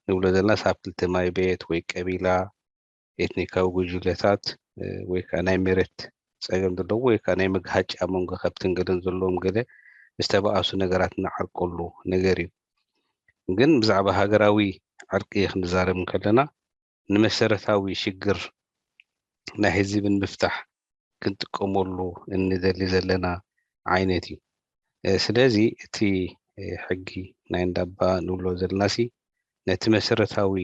ንብሎ ዘለና ኣብ ክልተ ማይ ቤት ወይ ቀቢላ፣ ኤትኒካዊ ጉጅለታት፣ እ፣ ወይ ከኣ ናይ መሬት ጸገም ዘለዎ ወይ ከኣ ናይ ምግሃጭ ኣብ መንጎ ከብትን ገለን ዘለዎም ገለ ዝተባኣሱ ነገራት እንዓርቀሉ ነገር እዩ። ግን ብዛዕባ ሃገራዊ ዕርቂ ክንዛረብ እንከለና ንመሰረታዊ ሽግር ናይ ህዝቢ ንምፍታሕ ክንጥቀመሉ እንደሊ ዘለና ዓይነት እዩ። እ፣ ስለዚ እቲ፣ እ፣ ሕጊ ናይ እንዳባ ንብሎ ዘለናሲ ነቲ መሰረታዊ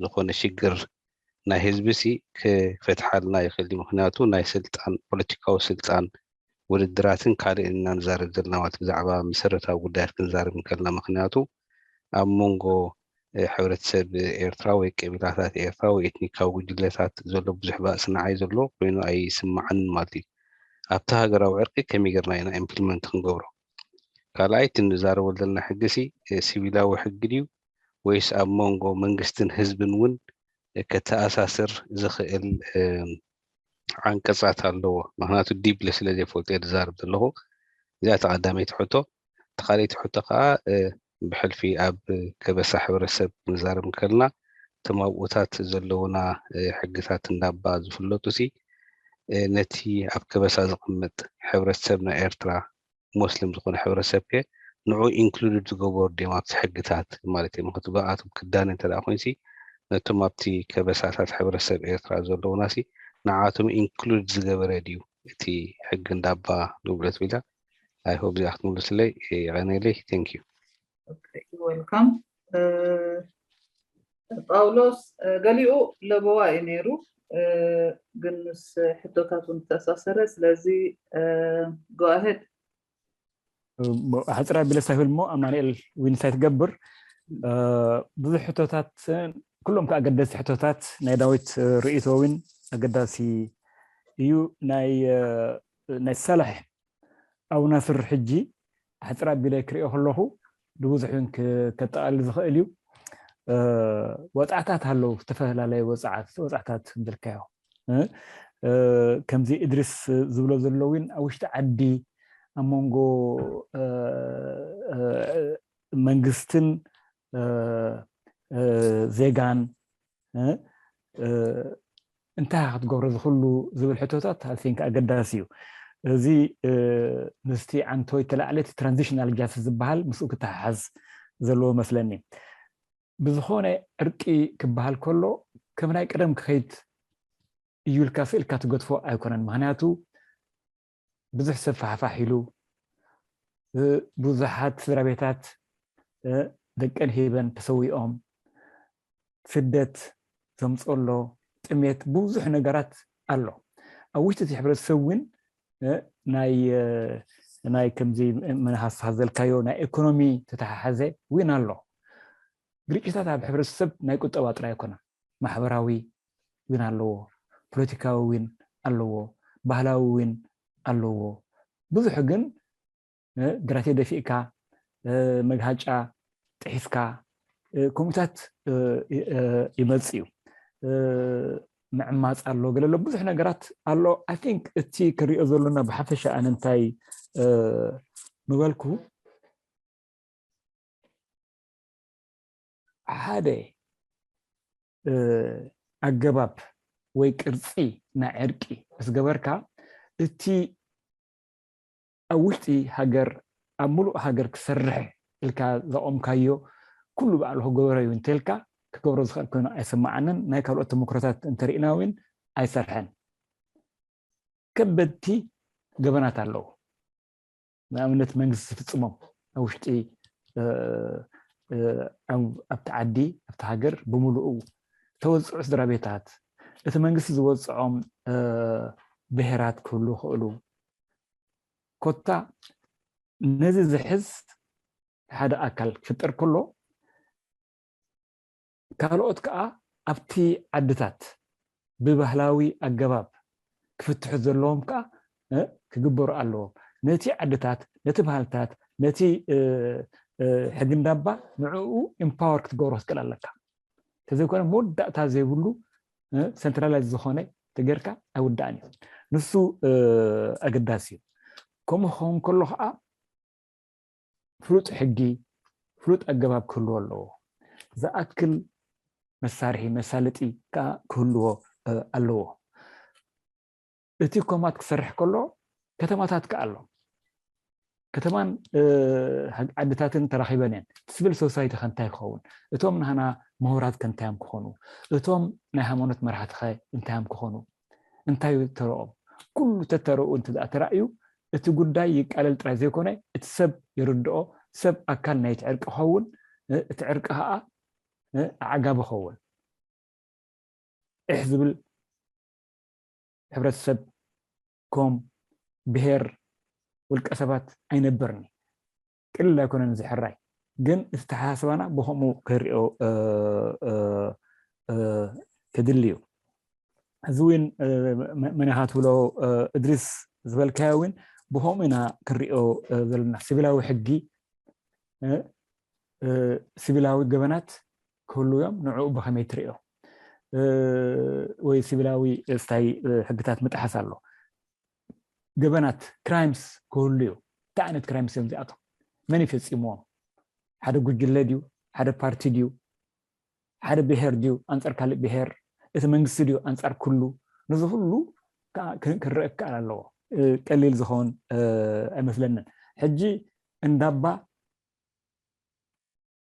ዝኾነ ሽግር ናይ ህዝቢ ሲ ክፈትሓልና ይኽእል እዩ። ምኽንያቱ ናይ ስልጣን፣ ፖለቲካዊ ስልጣን፣ ውድድራትን ካልእን ኢና ንዛረብ ዘለና ማለት ብዛዕባ መሰረታዊ ጉዳያት ክንዛረብ እንከልና፣ ምኽንያቱ ኣብ መንጎ፣ እ፣ ሕብረተሰብ ኤርትራ ወይ ቀቢላታት ኤርትራ ወይ ኤትኒካዊ ጉጅለታት ዘሎ ብዙሕ ባእሲ ንዓይ ዘሎ ኮይኑ ኣይስማዓንን ማለት እዩ። ኣብቲ ሃገራዊ ዕርቂ ከመይ ጌርና ኢና ኢምፕሊመንት ክንገብሮ? ካልኣይ፣ እቲ ንዛረበሉ ዘለና ሕጊ ሲ፣ እ፣ ሲቪላዊ ሕጊ ድዩ ወይስ ኣብ መንጎ መንግስትን ህዝብን እውን ከተኣሳስር ዝኽእል፣ እ፣ ዓንቀጻት ኣለዎ? ምኽንያቱ ዲፕሊ ስለ ዘይፈልጦ እየ ዝዛረብ ዘለኹ። እዚኣ እታ ቀዳመይቲ ሕቶ። እታ ካልኣይቲ ሕቶ ከኣ፣ እ፣ ብሕልፊ ኣብ ከበሳ ሕብረተሰብ ክንዛረብ እንከልና፣ እቶም ኣብኡታት ዘለዉና፣ እ፣ ሕግታት እንዳባ ዝፍለጡ ሲ፣ እ፣ ነቲ ኣብ ከበሳ ዝቕመጥ ሕብረተሰብ ናይ ኤርትራ ሞስሊም ዝኾነ ሕብረተሰብ ከ ንዑ ኢንክሉድድ ዝገበሩ ድዮም ኣብቲ ሕግታት ማለት እዩ? ምኽንያቱ ብኣቶም ክዳነ እንተ ደኣ ኮይንሲ ነቶም ኣብቲ ከበሳታት ሕብረተሰብ ኤርትራ ዘለዉና ሲ ንዓቶም ኢንክሉድ ዝገበረ ድዩ እቲ ሕጊ እንዳባ ንብሎ ትብላ? I hope እዚኣ ክትምልስለይ የቐንየለይ። Thank you። Okay, you're welcome. ጳውሎስ፣ እ፣ ገሊኡ ለበዋ እዩ ነይሩ፣ እ፣ ግን ምስ ሕቶታት እውን ዝተኣሳሰረ፣ ስለዚ፣ እ፣ go ahead። ኣሕፅራ ቢለ ሳይብል እሞ ኣማኑኤል ዊንሳይ ትገብር። እ፣ ብዙሕ ሕቶታት፣ ኩሎም ከኣ ኣገደስቲ ሕቶታት ናይ ዳዊት፣ እ፣ ርእይቶ እውን ኣገዳሲ እዩ። ናይ፣ እ፣ ናይ ሳልሕ ኣቡ ናስር ሕጂ ኣሕፅር ኣቢለ ክሪኦ ከለኹ ንብዙሕ እውን ክ-፣ ከጠቓልል ዝኽእል እዩ። እ፣ ወፅዓታት ኣለዉ፣ ዝተፈላለዩ ወፅዓት-፣ ወፅዓታት ዝበልካዮ። እ፣ እ፣ ከምዚ እድሪስ ዝብሎ ዘሎ እውን ኣብ ውሽጢ ዓዲ ኣብ መንጎ፣ እ፣ እ፣ መንግስትን፣ እ፣ እ፣ ዜጋን፣ እ፣ እ፣ እንታይ ክትገብሮ ዝኽሉ ዝብል ሕቶታት I think ኣገዳሲ እዩ። እዚ፣ እ፣ ምስቲ ዓንቶይ ተላዕለ እቲ ትራንዚሽናል ጃስቲስ ዝበሃል ምስኡ ክተሓሓዝ ዘለዎ መስለኒ። ብዝኾነ ዕርቂ ክበሃል ከሎ ከም ናይ ቀደም ክኸይድ እዩ ኢልካ ስእልካ ትገድፎ ኣይኮነን። ምኽንያቱ ብዙሕ ሰብ ፋሕፋሕ ኢሉ፣ እ፣ ብዙሓት ስድራ ቤታት፣ እ፣ ደቀን ሂበን ተሰዊኦም፣ ስደት ዘምፅኦ ኣሎ፣ ጥሜት፣ ብዙሕ ነገራት ኣሎ። ኣብ ውሽጢ እቲ ሕብረተሰብ እውን፣ እ፣ ናይ፣ እ፣ ናይ ከምዚ ምንሃስሃዘልካዮ ናይ ኢኮኖሚ ተተሓሓዘ እውን ኣሎ። ግርጭታት ኣብ ሕብረተሰብ ናይ ቁጠባ ጥራይ ኣይኮነን፣ ማሕበራዊ እውን ኣለዎ፣ ፖለቲካዊ እውን ኣለዎ፣ ባህላዊ እውን ኣለዎ። ብዙሕ ግን፣ እ፣ ግራቴ ደፊእካ፣ እ፣ መግሃጫ ጥሒስካ፣ እ፣ ከምኡታት፣ እ፣ እ፣ ይመጽእ እዩ። እ፣ ምዕማጽ ኣሎ፣ ገለ ኣሎ፣ ብዙሕ ነገራት ኣሎ። I think እቲ ክሪኦ ዘሎና ብሓፈሻ ኣነ እንታይ፣ እ፣ ምበልኩ፣ ሓደ፣ እ፣ ኣገባብ ወይ ቅርጺ ናይ ዕርቂ ምስ ገበርካ፣ እቲ ኣብ ውሽጢ ሃገር፣ ኣብ ምሉእ ሃገር ክሰርሕ ኢልካ ዘቖምካዮ ኩሉ ባዕሉ ክገብሮ እዩ እንተልካ፣ ክገብሮ ዝኽእል ኮይኑ ኣይስምዓንን። ናይ ካልኦት ተመክሮታት እንተሪእና እውን ኣይሰርሐን። ከበድቲ ገበናት ኣለዉ። ንኣብነት መንግስቲ ዝፍጽሞም ኣብ ውሽጢ፣ እ፣ እ፣ ኣብ-፣ ኣብቲ ዓዲ፣ ኣብቲ ሃገር ብምሉኡ ዝተወጽዑ ስድራ ቤታት፣ እቲ መንግስቲ ዝወጽዖም፣ እ፣ ብሄራት ክህሉ ይኽእሉ። ኮታ ነዚ ዝሕዝ ሓደ ኣካል ክፍጠር ከሎ፣ ካልኦት ከኣ ኣብቲ ዓድታት ብባህላዊ ኣገባብ ክፍትሑ ዘለዎም ከኣ፣ እ፣ ክግበሩ ኣለዎም። ነቲ ዓድታት፣ ነቲ ባህልታት፣ ነቲ፣ እ፣ እ፣ ሕጊ እንዳባ ንዕኡ ኢምፓወር ክትገብሮ ክትክእል ኣለካ። ተዘይኮነ መወዳእታ ዘይብሉ ሰንትራላይዝ ዝኾነ ተገርካ ኣይውዳእን እዩ። ንሱ ኣገዳሲ እዩ። ከምኡ ክኸውን ከሎ ከዓ ፍሉጥ ሕጊ፣ ፍሉጥ ኣገባብ ክህልዎ ኣለዎ። ዝኣክል መሳርሒ መሳለጢ ከዓ ክህልዎ ኣለዎ። እቲ ኮማት ክሰርሕ ከሎ ከተማታት ከዓ ኣሎ። ከተማን ዓድታትን ተራኺበን እየን። ሲቪል ሶሳይቲ ከንታይ ክኸውን፣ እቶም ናህና ምሁራት ከንታዮም ክኾኑ፣ እቶም ናይ ሃይማኖት መራሕቲ ከ እንታዮም ክኾኑ፣ እንታይ ተረኦም? ኩሉ ተተረኡ እንተ ተራእዩ እቲ ጉዳይ ይቃለል ጥራይ ዘይኮነ እቲ ሰብ ይርድኦ፣ ሰብ ኣካል ናይቲ ዕርቂ ክኸውን፣ እቲ ዕርቂ ከዓ ኣዕጋቢ ክኸውን። ዒሕ ዝብል ሕብረተሰብ ኮም ብሄር ውልቀ ሰባት ኣይነብርኒ። ቅልል ኣይኮነን እዚ ሕራይ፣ ግን እቲ ተሓሳስባና ብከምኡ ክሪኦ ክድሊ እዩ። እዚ እውን መን ኢኻ ትብሎ እድሪስ ዝበልካዮ እውን ብከምኡ ኢና ክሪኦ ዘለና። ሲቪላዊ ሕጊ ሲቪላዊ ገበናት ክህልዉ እዮም። ንዕኡ ብኸመይ ትሪኦ? ወይ ሲቪላዊ ስታይ ሕግታት ምጥሓስ ኣሎ። ገበናት ክራይምስ ክህሉ እዩ። እንታይ ዓይነት ክራይምስ እዮም እዚኣቶም? መን ይፈፂምዎም? ሓደ ጉጅለ ድዩ? ሓደ ፓርቲ ድዩ? ሓደ ብሄር ድዩ ኣንፃር ካልእ ብሄር? እቲ መንግስቲ ድዩ ኣንፃር ኩሉ? ነዚ ኩሉ ክንረአ ክከኣል ኣለዎ። ቀሊል ዝኸውን ኣይመስለንን። ሕጂ እንዳባ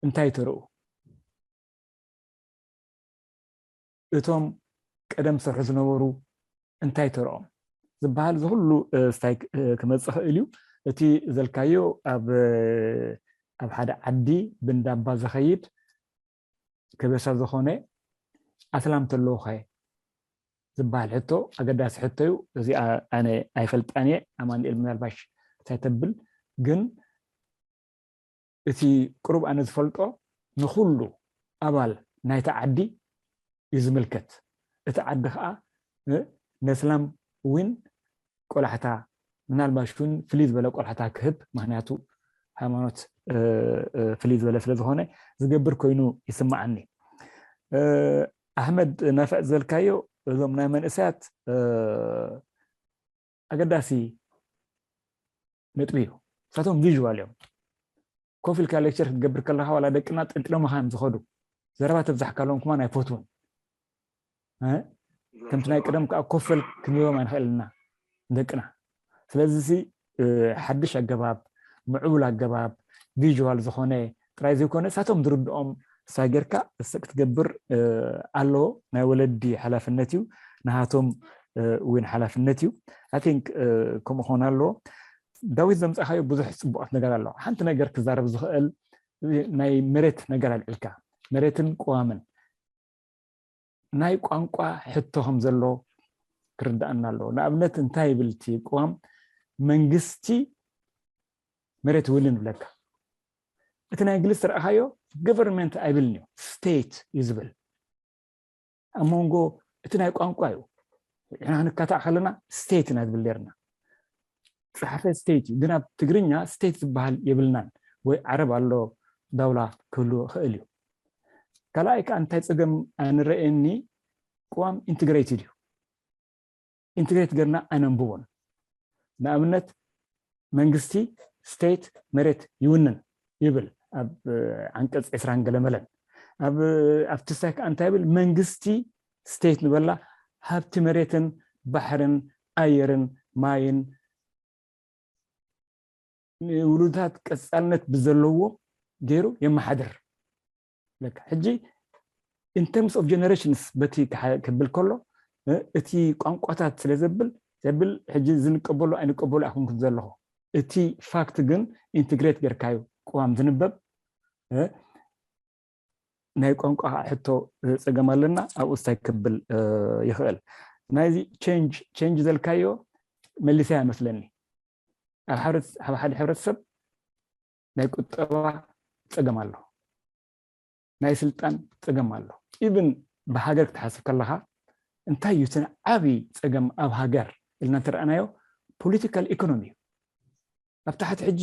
እንታይ ተረኡ? እቶም ቀደም ሰርሑ ዝነበሩ እንታይ ተረኦም ዝበሃል ዝኩሉ ስታይ ክመፅእ ክእል እዩ። እቲ ዘልካዮ ኣብ ሓደ ዓዲ ብንዳባ ዝኸይድ ከበሳ ዝኾነ ኣስላም ተለዉ ኸ ዝበሃል ሕቶ ኣገዳሲ ሕቶ እዩ። እዚኣ ኣነ ኣይፈልጣን እየ። ኣማንኤል ምናልባሽ እንታይ ተብል ግን እቲ ቅሩብ ኣነ ዝፈልጦ ንኹሉ ኣባል ናይቲ ዓዲ እዩ ዝምልከት። እቲ ዓዲ ከዓ ነስላም እውን ቆላሕታ ምናልባሽ እውን ፍልይ ዝበለ ቆላሕታ ክህብ፣ ምክንያቱ ሃይማኖት ፍልይ ዝበለ ስለዝኾነ ዝገብር ኮይኑ ይስማዓኒ። ኣሕመድ ናፍዕ ዝበልካዮ እዞም ናይ መንእሰያት ኣገዳሲ ነጥቢ እዩ። ንሳቶም ቪዥዋል እዮም። ኮፍ ኢልካ ሌክቸር ክትገብር ከለካ ዋላ ደቅና ጠንጢሎምኻ እዮም ዝኸዱ። ዘረባ ተብዛሕካሎም ከማን ኣይፈትውን። ከምቲ ናይ ቀደም ከዓ ኮፍ በል ክንብቦም ኣይንኽእልና ደቅና። ስለዚ ሓድሽ ኣገባብ፣ ምዕቡል ኣገባብ፣ ቪዥዋል ዝኾነ ጥራይ ዘይኮነ ንሳቶም ዝርድኦም ስታይ ጌርካ ክትገብር ኣለዎ። ናይ ወለዲ ሓላፍነት እዩ፣ ንሃቶም እውን ሓላፍነት እዩ። ኣይ ቲንክ ከምኡ ክኾን ኣለዎ። ዳዊት ዘምፃእካዮ ብዙሕ ፅቡቃት ነገር ኣለዎ። ሓንቲ ነገር ክዛረብ ዝኽእል ናይ መሬት ነገር ኣልዕልካ፣ መሬትን ቅዋምን ናይ ቋንቋ ሕቶ ከም ዘሎ ክርዳኣና ኣለዎ። ንኣብነት እንታይ ይብል እቲ ቅዋም? መንግስቲ መሬት ይውንን ይብለካ። እቲ ናይ እንግሊዝ ተረኣኻዮ ገቨርንመንት ኣይብልን እዩ፣ ስቴት እዩ ዝብል። ኣብ መንጎ እቲ ናይ ቋንቋ እዩ። ንሕና ክንካታዕ ከለና ስቴት ኢና ዝብል ነርና። ጸሓፈ ስቴት እዩ፣ ግን ኣብ ትግርኛ ስቴት ዝበሃል የብልናን። ወይ ዓረብ ኣሎ ዳውላ ክህሉ ይኽእል እዩ። ካልኣይ ከዓ እንታይ ጸገም ኣንረእየኒ፣ ቅዋም ኢንትግሬትድ እዩ። ኢንትግሬት ገርና ኣነንብቦን። ንኣብነት መንግስቲ ስቴት መሬት ይውንን ይብል ኣብ ዓንቀፅ ዕስራን ገለመለን። ኣብቲ ስታይ ከዓ እንታይ ይብል? መንግስቲ ስቴት ንበላ ሃብቲ መሬትን ባሕርን ኣየርን ማይን ንውሉዳት ቀፃልነት ብዘለዎ ገይሩ የመሓድር። ለካ ሕጂ in terms of generations በቲ ክብል ከሎ እቲ ቋንቋታት ስለ ዘብል ዘብል ሕጂ ዝንቀበሎ ኣይንቀበሎ ኣይኮንኩን ዘለኹ። እቲ ፋክት ግን ኢንትግሬት ጌርካዩ ቅዋም ዝንበብ ናይ ቋንቋ ሕቶ ፀገም ኣለና። ኣብኡ ስታይ ክብል ይኽእል ናይዚ ቸንጅ ቸንጅ ዘልካዮ መሊሰያ መስለኒ። ኣብ ሓደ ሕብረተሰብ ናይ ቁጠባ ፀገም ኣሎ፣ ናይ ስልጣን ፀገም ኣሎ። ኢቭን ብሃገር ክትሓስብ ከለካ እንታይ እዩ እቲ ዓብይ ፀገም ኣብ ሃገር ኢልና እንተረኣናዮ ፖለቲካል ኢኮኖሚ እዩ። ኣብ ታሕቲ ሕጂ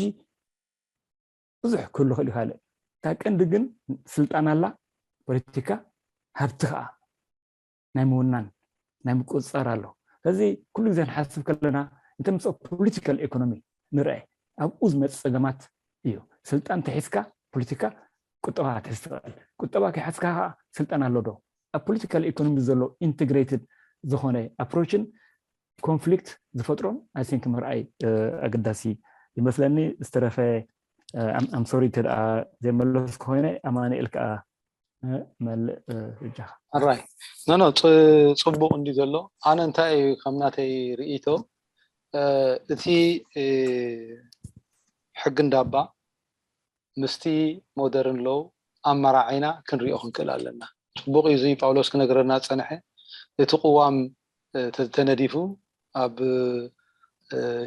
ብዙሕ ክህሉ ክእል ይካልእ። እታ ቀንዲ ግን ስልጣን ኣላ፣ ፖለቲካ፣ ሃብቲ ከዓ ናይ ምውናን ናይ ምቁፅፃር ኣሎ። ስለዚ ኩሉ ግዜ ንሓስብ ከለና እንተ ምስ ፖለቲካል ኢኮኖሚ ንርአ ኣብኡ ዝመፅ ፀገማት እዩ። ስልጣን ተሒዝካ ፖለቲካ ቁጠባ ክትሕዝ ትኽእል። ቁጠባ ከይሓዝካ ከዓ ስልጣን ኣሎ ዶ? ኣብ ፖለቲካል ኢኮኖሚ ዘሎ ኢንቴግሬትድ ዝኾነ ኣፕሮችን ኮንፍሊክት ዝፈጥሮን ኣይ ቲንክ ምርኣይ ኣገዳሲ ይመስለኒ። ዝተረፈ ኣም ሶሪ እንተ ደኣ ዘይመለስ ኮይነ ኣማኑኤል ከዓ መልእ እጃኻ። ኣራይ ኖኖ ጽቡቅ እንዲ ዘሎ ኣነ እንታይ እዩ ከም ናተይ ርእይቶ እቲ ሕጊ እንዳባ ምስቲ ሞደርን ሎው ኣመራዒና ክንሪኦ ክንክእል ኣለና። ጽቡቅ እዩ እዚ ጳውሎስ ክነግረና ዝጸንሐ እቲ ቅዋም ተነዲፉ ኣብ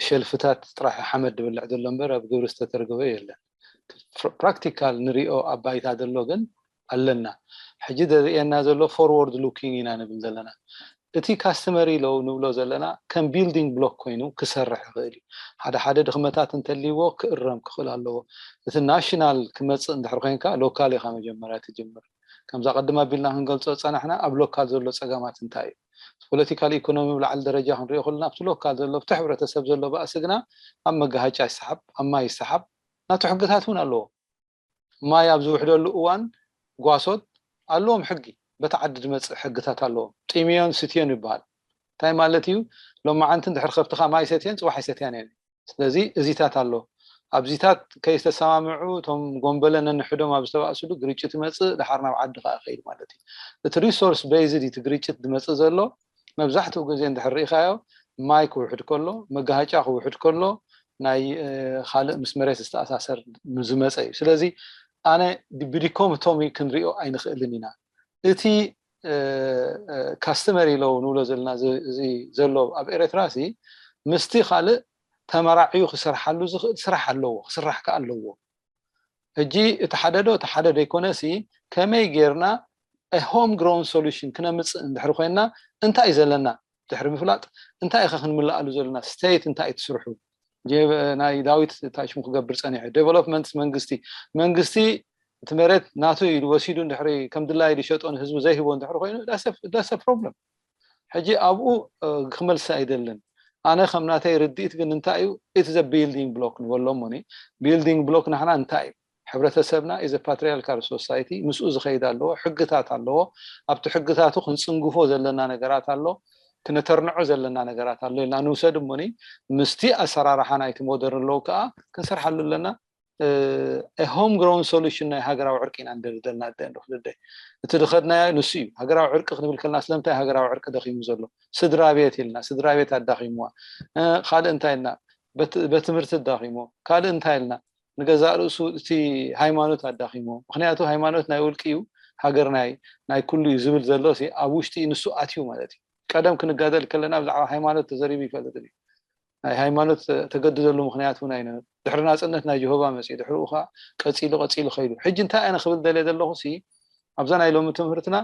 ሸልፍታት ጥራሕ ሓመድ ድብልዕ ዘሎ እምበር ኣብ ግብሪ ዝተተርገበ የለን። ፕራክቲካል ንሪኦ ኣብ ባይታ ዘሎ ግን ኣለና። ሕጂ ዘርእየና ዘሎ ፎርወርድ ሉኪንግ ኢና ንብል ዘለና። እቲ ካስተመሪ ሎው ንብሎ ዘለና ከም ቢልዲንግ ብሎክ ኮይኑ ክሰርሕ ይኽእል እዩ። ሓደ ሓደ ድኽመታት እንተልይዎ ክእረም ክኽእል ኣለዎ። እቲ ናሽናል ክመፅእ እንድሕር ኮይንካ ሎካል ኢኻ መጀመርያ ትጅምር። ከምዛ ቅድም ኣቢልና ክንገልፆ ዝፀናሕና ኣብ ሎካል ዘሎ ፀገማት እንታይ እዩ? ፖለቲካል ኢኮኖሚ ብላዕሊ ደረጃ ክንሪኦ ከለና ኣብቲ ሎካል ዘሎ ኣብቲ ሕብረተሰብ ዘሎ ባእሲ ግና ኣብ መጋሃጫ ይሰሓብ፣ ኣብ ማይ ይሰሓብ፣ ናቱ ሕግታት እውን ኣለዎ። ማይ ኣብ ዝውሕደሉ እዋን ጓሶት ኣለዎም ሕጊ፣ በቲ ዓዲ ዝመፅእ ሕግታት ኣለዎም። ጢምዮን ስትዮን ይበሃል። እንታይ ማለት እዩ? ሎማዓንቲ እንድሕር ከብትኻ ማይ ሰትየን ፅባሕ ኣይሰትያን እየን። ስለዚ እዚታት ኣሎ። ኣብዚታት ከይተሰማምዑ እቶም ጎንበለ ነንሕዶም ኣብ ዝተባእስሉ ግርጭት ይመፅእ፣ ድሓር ናብ ዓዲ ከዓ ይኸይድ ማለት እዩ። እቲ ሪሶርስ ቤዝድ እቲ ግርጭት ዝመፅእ ዘሎ መብዛሕትኡ ግዜ እንድሕር ርኢኻዮ ማይ ክውሕድ ከሎ፣ መጋሃጫ ክውሕድ ከሎ ናይ ካልእ ምስ መሬት ዝተኣሳሰር ዝመፀ እዩ። ስለዚ ኣነ ብዲኮቶሚ ክንሪኦ ኣይንኽእልን ኢና። እቲ ካስተመሪ ሎው ንብሎ ዘለና እዚ ዘሎ ኣብ ኤረትራ ሲ ምስቲ ካልእ ተመራዕዩ ክሰርሓሉ ዝኽእል ስራሕ ኣለዎ፣ ክስራሕ ከኣ ኣለዎ። ሕጂ እቲ ሓደ ዶ እቲ ሓደ ዶ ኣይኮነ ሲ ከመይ ጌርና ሆም ግሮን ሶሉሽን ክነምፅእ እንድሕሪ ኮይንና እንታይ እዩ ዘለና ድሕሪ ምፍላጥ እንታይ ኢኸ ክንምልኣሉ ዘለና ስቴት እንታይ እዩ ትስርሑ ናይ ዳዊት እንታይ ሽሙ ክገብር ፀኒሑ ዴቨሎፕመንት መንግስቲ መንግስቲ እቲ መሬት ናቱ እዩ ወሲዱ እንድሕሪ ከም ድላዩ ዝሸጦ ንህዝቢ ዘይህቦ እንድሕሪ ኮይኑ that's a problem ሕጂ ኣብኡ ክመልስ ኣይደልን ኣነ ከም ናተይ ርድኢት ግን እንታይ እዩ እቲ ዘ ቢልዲንግ ብሎክ ንበሎ እሞኒ ቢልዲንግ ብሎክ ናሕና እንታይ እዩ ሕብረተሰብና is a patriarchal society ምስኡ ዝኸይድ ኣለዎ ሕግታት ኣለዎ ኣብቲ ሕግታቱ ክንፅንግፎ ዘለና ነገራት ኣሎ ክነተርንዖ ዘለና ነገራት ኣሎ ኢልና ንውሰድ እሞኒ ምስቲ ኣሰራርሓ ናይቲ ሞደርን ሎው ከዓ ክንሰርሓሉ ኣለና ሆም ግሮን ሶሉሽን ናይ ሃገራዊ ዕርቂ ኢና ንደሊ ዘለና ኣደ እንዶ ክልደይ እቲ ድኸድናዮ ንሱ እዩ ሃገራዊ ዕርቂ ክንብል ከለና ስለምንታይ ሃገራዊ ዕርቂ ደኺሙ ዘሎ ስድራ ቤት ኢልና ስድራ ቤት ኣዳኺምዋ ካልእ እንታይ ኢልና በትምህርቲ ኣዳኺሞ ካልእ እንታይ ኢልና ንገዛእ ርእሱ እቲ ሃይማኖት ኣዳኺሞ ምክንያቱ ሃይማኖት ናይ ውልቂ እዩ ሃገር ናይ ናይ ኩሉ እዩ ዝብል ዘሎ ኣብ ውሽጢ ንሱ ኣትዩ ማለት እዩ ቀደም ክንጋደል ከለና ብዛዕባ ሃይማኖት ተዘሪቡ ይፈልጥ እዩ ናይ ሃይማኖት ተገድደሉ ምክንያት እውን ኣይነ ድሕሪ ናፅነት ናይ ጀሆባ መፅኡ ድሕሪኡ ከዓ ቀፂሉ ቀፂሉ ከይዱ ሕጂ እንታይ ኣነ ክብል ደልየ ዘለኹ ሲ ኣብዛ ናይ ሎሚ ትምህርትና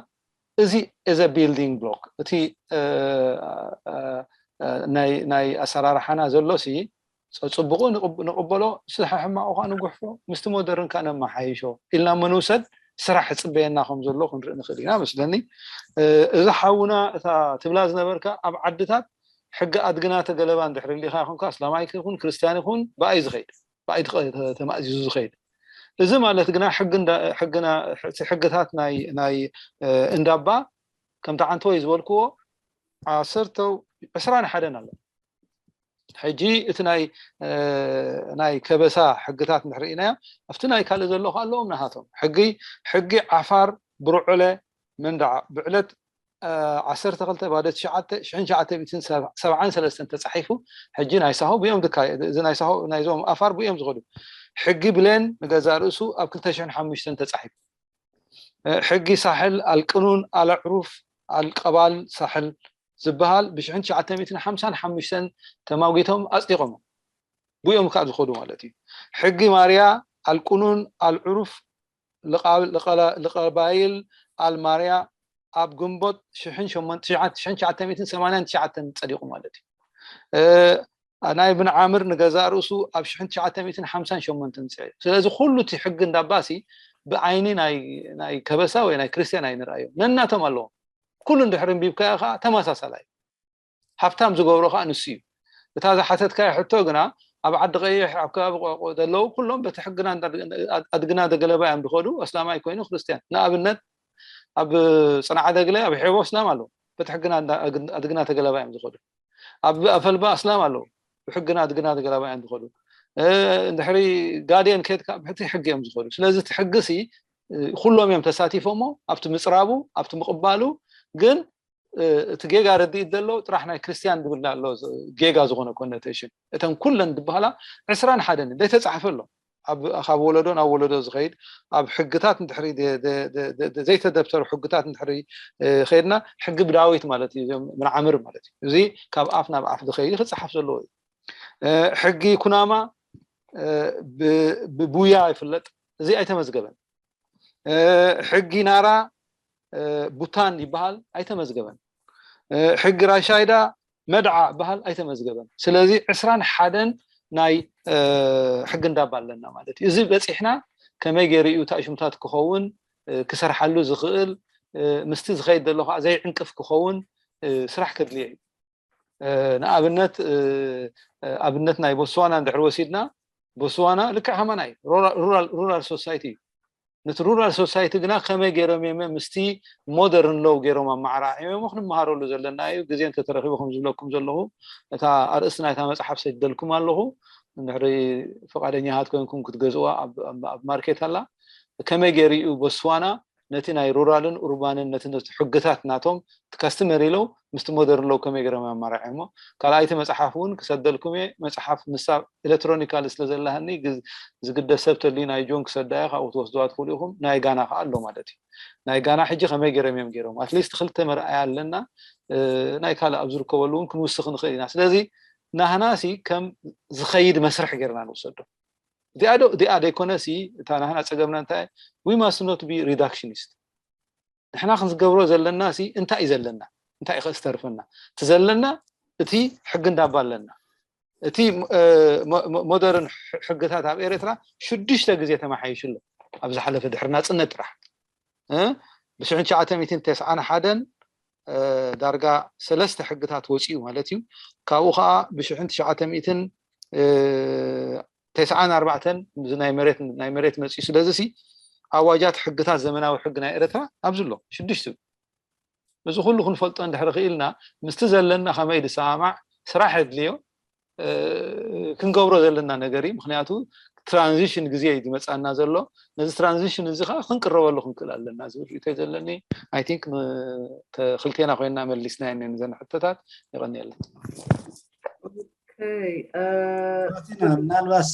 እዚ is a building block እቲ ናይ ኣሰራርሓና ዘሎ ሲ ፅቡቁ ንቅበሎ ስራሕ ሕማቁ ከዓ ንጉሕፎ ምስቲ ሞደርን ከዓ ነመሓይሾ ኢልና እሞ ንውሰድ ስራሕ ይፅበየና ከም ዘሎ ክንርኢ ንኽእል ኢና መስለኒ እዚ ሓውና እታ ትብላ ዝነበርካ ኣብ ዓድታት ሕጊ ኣድግና ተገለባ እንድሕር ሊኻ ይኹንካ እስላማይ ይኹን ክርስትያን ይኹን ብኣይ ዝኸይድ ብኣይ ተማእዚዙ ዝኸይድ እዚ ማለት ግና ሕግና ሕግታት ናይ እንዳባ ከምቲ ዓንተወይ ዝበልክዎ ዓሰርተ ዕስራን ሓደን ኣሎ ሕጂ እቲ ናይ ናይ ከበሳ ሕግታት እንድሕርኢናዮ ኣብቲ ናይ ካልእ ዘሎ ኣለዎም ናሃቶም ሕጊ ሕጊ ዓፋር ብርዑለ መንዳዓ ብዕለት ዓሰርተ ክልተ ባዶ ትሽዓተ ሽሕን ትሽዓተ ሚእትን ሰብዓን ሰለስተን ተፃሒፉ ሕጂ ናይ ሳሆ ብኦም ዝካየድ እዚ ናይ ሳሆ ናይዞም ኣፋር ብኦም ዝኸዱ ሕጊ ብሌን ንገዛእ ርእሱ ኣብ ክልተ ሽሕን ሓሙሽተን ተፃሒፉ ሕጊ ሳሕል ኣልቅኑን ኣለዕሩፍ ኣልቀባል ሳሕል ዝበሃል ብሽሕን ትሽዓተ ሚእትን ሓምሳን ሓሙሽተን ተማጒቶም ኣፅዲቖሞ ብኦም ካብ ዝኸዱ ማለት እዩ ሕጊ ማርያ ኣልቅኑን ኣልዕሩፍ ልቀባይል ኣልማርያ ኣብ ግንቦት ሽሕን ሸሞንተ ሽሕን ትሽዓተ ሚእትን ሰማንያን ትሽዓተን ፀዲቑ ማለት እዩ ናይ ብን ዓምር ንገዛእ ርእሱ ኣብ ሽሕን ትሽዓተ ሚእትን ሓምሳን ሸሞንተን ፅዒ ስለዚ ኩሉ እቲ ሕጊ እንዳባሲ ብዓይኒ ናይ ከበሳ ወይ ናይ ክርስትያን ኣይንርኣዮም። ነናቶም ኣለዎም። ኩሉ እንድሕሪ እንቢብካዮ ከዓ ተመሳሳላይ እዩ። ሃብታም ዝገብሮ ከዓ ንሱ እዩ። እታ ዝሓተትካዮ ሕቶ ግና ኣብ ዓዲ ቀይሕ ኣብ ከባቢ ቆቆ ዘለዉ ኩሎም በቲ ሕግና ኣድግና ደገለባ እዮም ዝኸዱ። ኣስላማይ ኮይኑ ክርስትያን ንኣብነት ኣብ ፅንዓ ደግለ ኣብ ሔቦ ኣስላም ኣለዉ። በቲ ሕግና ኣድግና ተገለባ እዮም ዝኸዱ። ኣብ ኣፈልባ ኣስላም ኣለዉ። ብሕግና ኣድግና ተገለባ እዮም ዝኸዱ። እንድሕሪ ጋዴን ከድካ ብሕቲ ሕጊ እዮም ዝኸዱ። ስለዚ እቲ ሕጊ ሲ ኩሎም እዮም ተሳቲፎሞ ኣብቲ ምፅራቡ ኣብቲ ምቕባሉ ግን እቲ ጌጋ ረድኢት ዘሎ ጥራሕ ናይ ክርስትያን ዝብል ኣሎ። ጌጋ ዝኾነ ኮነቴሽን እተን ኩለን ዝበሃላ ዕስራን ሓደን ዘይተፃሕፈ ኣሎ። ካብ ወለዶ ናብ ወለዶ ዝኸይድ ኣብ ሕግታት እንድሕሪ ዘይተደብተሩ ሕግታት እንድሕሪ ከድና ሕጊ ብዳዊት ማለት እዩ። ምንዓምር ማለት እዩ። እዚ ካብ ኣፍ ናብ ኣፍ ዝኸይድ ክፀሓፍ ዘለዎ እዩ። ሕጊ ኩናማ ብቡያ ይፍለጥ። እዚ ኣይተመዝገበን። ሕጊ ናራ ቡታን ይበሃል ኣይተመዝገበን። ሕጊ ራሻይዳ መድዓ በሃል ኣይተመዝገበን። ስለዚ ዕስራን ሓደን ናይ ሕጊ እንዳባ ኣለና ማለት እዩ። እዚ በፂሕና ከመይ ገይሩ እዩ ታሽሙታት ክኸውን ክሰርሓሉ ዝኽእል ምስቲ ዝኸይድ ዘሎ ከዓ ዘይዕንቅፍ ክኸውን ስራሕ ከድልየ እዩ። ንኣብነት ኣብነት ናይ ቦስዋና እንድሕር ወሲድና ቦስዋና ልክዕ ከማና እዩ። ሩራል ሶሳይቲ እዩ። ነቲ ሩራል ሶሳይቲ ግና ከመይ ገይሮም እዮም ምስቲ ሞደርን ሎው ገይሮም ኣመዓራዒሞም ክንመሃረሉ ዘለና እዩ። ግዜ እንተተረኺቡ ከም ዝብለኩም ዘለኹ እታ ኣርእስቲ ናይታ መፅሓፍ ሰዲደልኩም ኣለኹ። እንድሕሪ ፈቃደኛታት ኮይንኩም ክትገዝዋ ኣብ ማርኬት ኣላ። ከመይ ገይሩ እዩ ቦስዋና ነቲ ናይ ሩራልን ኡርባንን ነቲ ነቲ ሕግታት ናቶም እቲ ካስተመሪ ሎው ምስቲ ሞደርን ሎው ከመይ ገይሮም ኣመራዒሞ። ካልኣይቲ መፅሓፍ እውን ክሰደልኩም እየ። መፅሓፍ ንሳ ኤሌክትሮኒካል ስለ ዘለሃኒ ዝግደስ ሰብ ተልዩ ናይ ጆን ክሰዳ እየ። ካብኡ ትወስድዋ ትኽእሉ ኢኹም። ናይ ጋና ከዓ ኣሎ ማለት እዩ። ናይ ጋና ሕጂ ከመይ ገይሮም እዮም ገይሮም ኣትሊስት ክልተ መርኣያ ኣለና። ናይ ካልእ ኣብ ዝርከበሉ እውን ክንውስኽ ንኽእል ኢና። ስለዚ ናህናሲ ከም ዝኸይድ መስርሕ ገይርና ንውሰዶ። እዚኣ ዶ እዚኣ ደይኮነሲ እታ ናህና ፀገምና እንታይ? We must not be reductionist። ንሕና ክንዝገብሮ ዘለና ሲ እንታይ እዩ ዘለና? እንታይ እዩ ከስተርፈና? እቲ ዘለና እቲ ሕጊ እንዳባ ኣለና። እቲ ሞደርን ሕግታት ኣብ ኤርትራ ሽዱሽተ ግዜ ተመሓይሽሎ ኣብ ዝሓለፈ ድሕሪ ናፅነት ጥራሕ ብሽሕን ትሽዓተ ሚእትን ተስዓን ሓደን ዳርጋ ሰለስተ ሕግታት ወፂኡ ማለት እዩ። ካብኡ ከዓ ብሽሕን ትሽዓተ ሚእትን ተስዓን ኣርባዕተን ናይ መሬት ናይ መሬት መፅኡ። ስለዚ ሲ ኣዋጃት ሕግታት ዘመናዊ ሕጊ ናይ ኤርትራ ኣብዚ ኣሎ ሽዱሽተ። እዚ ኩሉ ክንፈልጦ እንድሕሪ ክኢልና ምስቲ ዘለና ከመይ ዝሰማማዕ ስራሕ የድልዮ። ክንገብሮ ዘለና ነገር እዩ። ምክንያቱ ትራንዚሽን ግዜ እዩ ዝመፃና ዘሎ። ነዚ ትራንዚሽን እዚ ከዓ ክንቅረበሉ ክንክእል ኣለና ዝብል ርእቶ ዘለኒ። ኣይ ቲንክ ክልቴና ኮይንና መሊስና ነዘን ሕቶታት። የቐንየለን። ምናልባት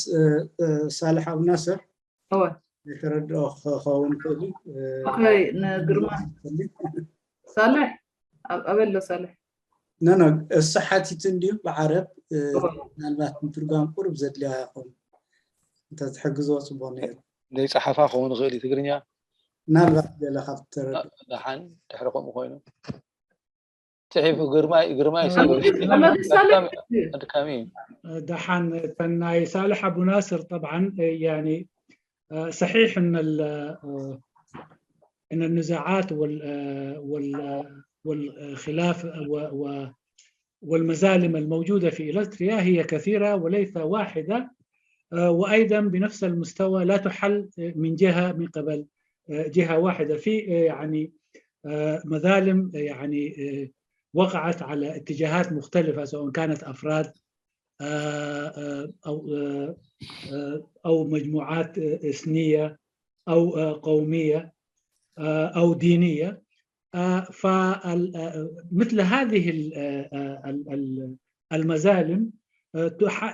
ሳልሕ ኣብናስር ዘይተረድኦ ክኸውን ክእል። ንግርማ ሳልሕ ኣበሎ ሳልሕ ነኖ እሱ ሓቲቱ እንድዩ ብዓረብ። ምናልባት ምትርጓም ቁርብ ዘድልያ ይኸውን። እንተትሕግዝዎ ፅቡቅ ነይሩ። ዘይፀሓፋ ክኸውን ይኽእል እዩ ትግርኛ። ምናልባት ገለ ካብ ትረድኦ ደሓን ድሕሪ ከምኡ ኮይኑ ፅሒፉ ግርማይ ግርማይ መግሳለ ኣድካሚ እዩ። ደሓን እተን ናይ ሳልሕ ኣቡ ናስር طبعا يعني صحيح ان ان النزاعات وال وال والخلاف والمظالم الموجوده في اريتريا هي كثيره وليس واحده. وايضا بنفس المستوى لا تحل من جهه من قبل جهه واحده في يعني مظالم يعني وقعت على اتجاهات مختلفه سواء كانت افراد او او مجموعات اثنيه او قوميه او دينيه. فمثل هذه المظالم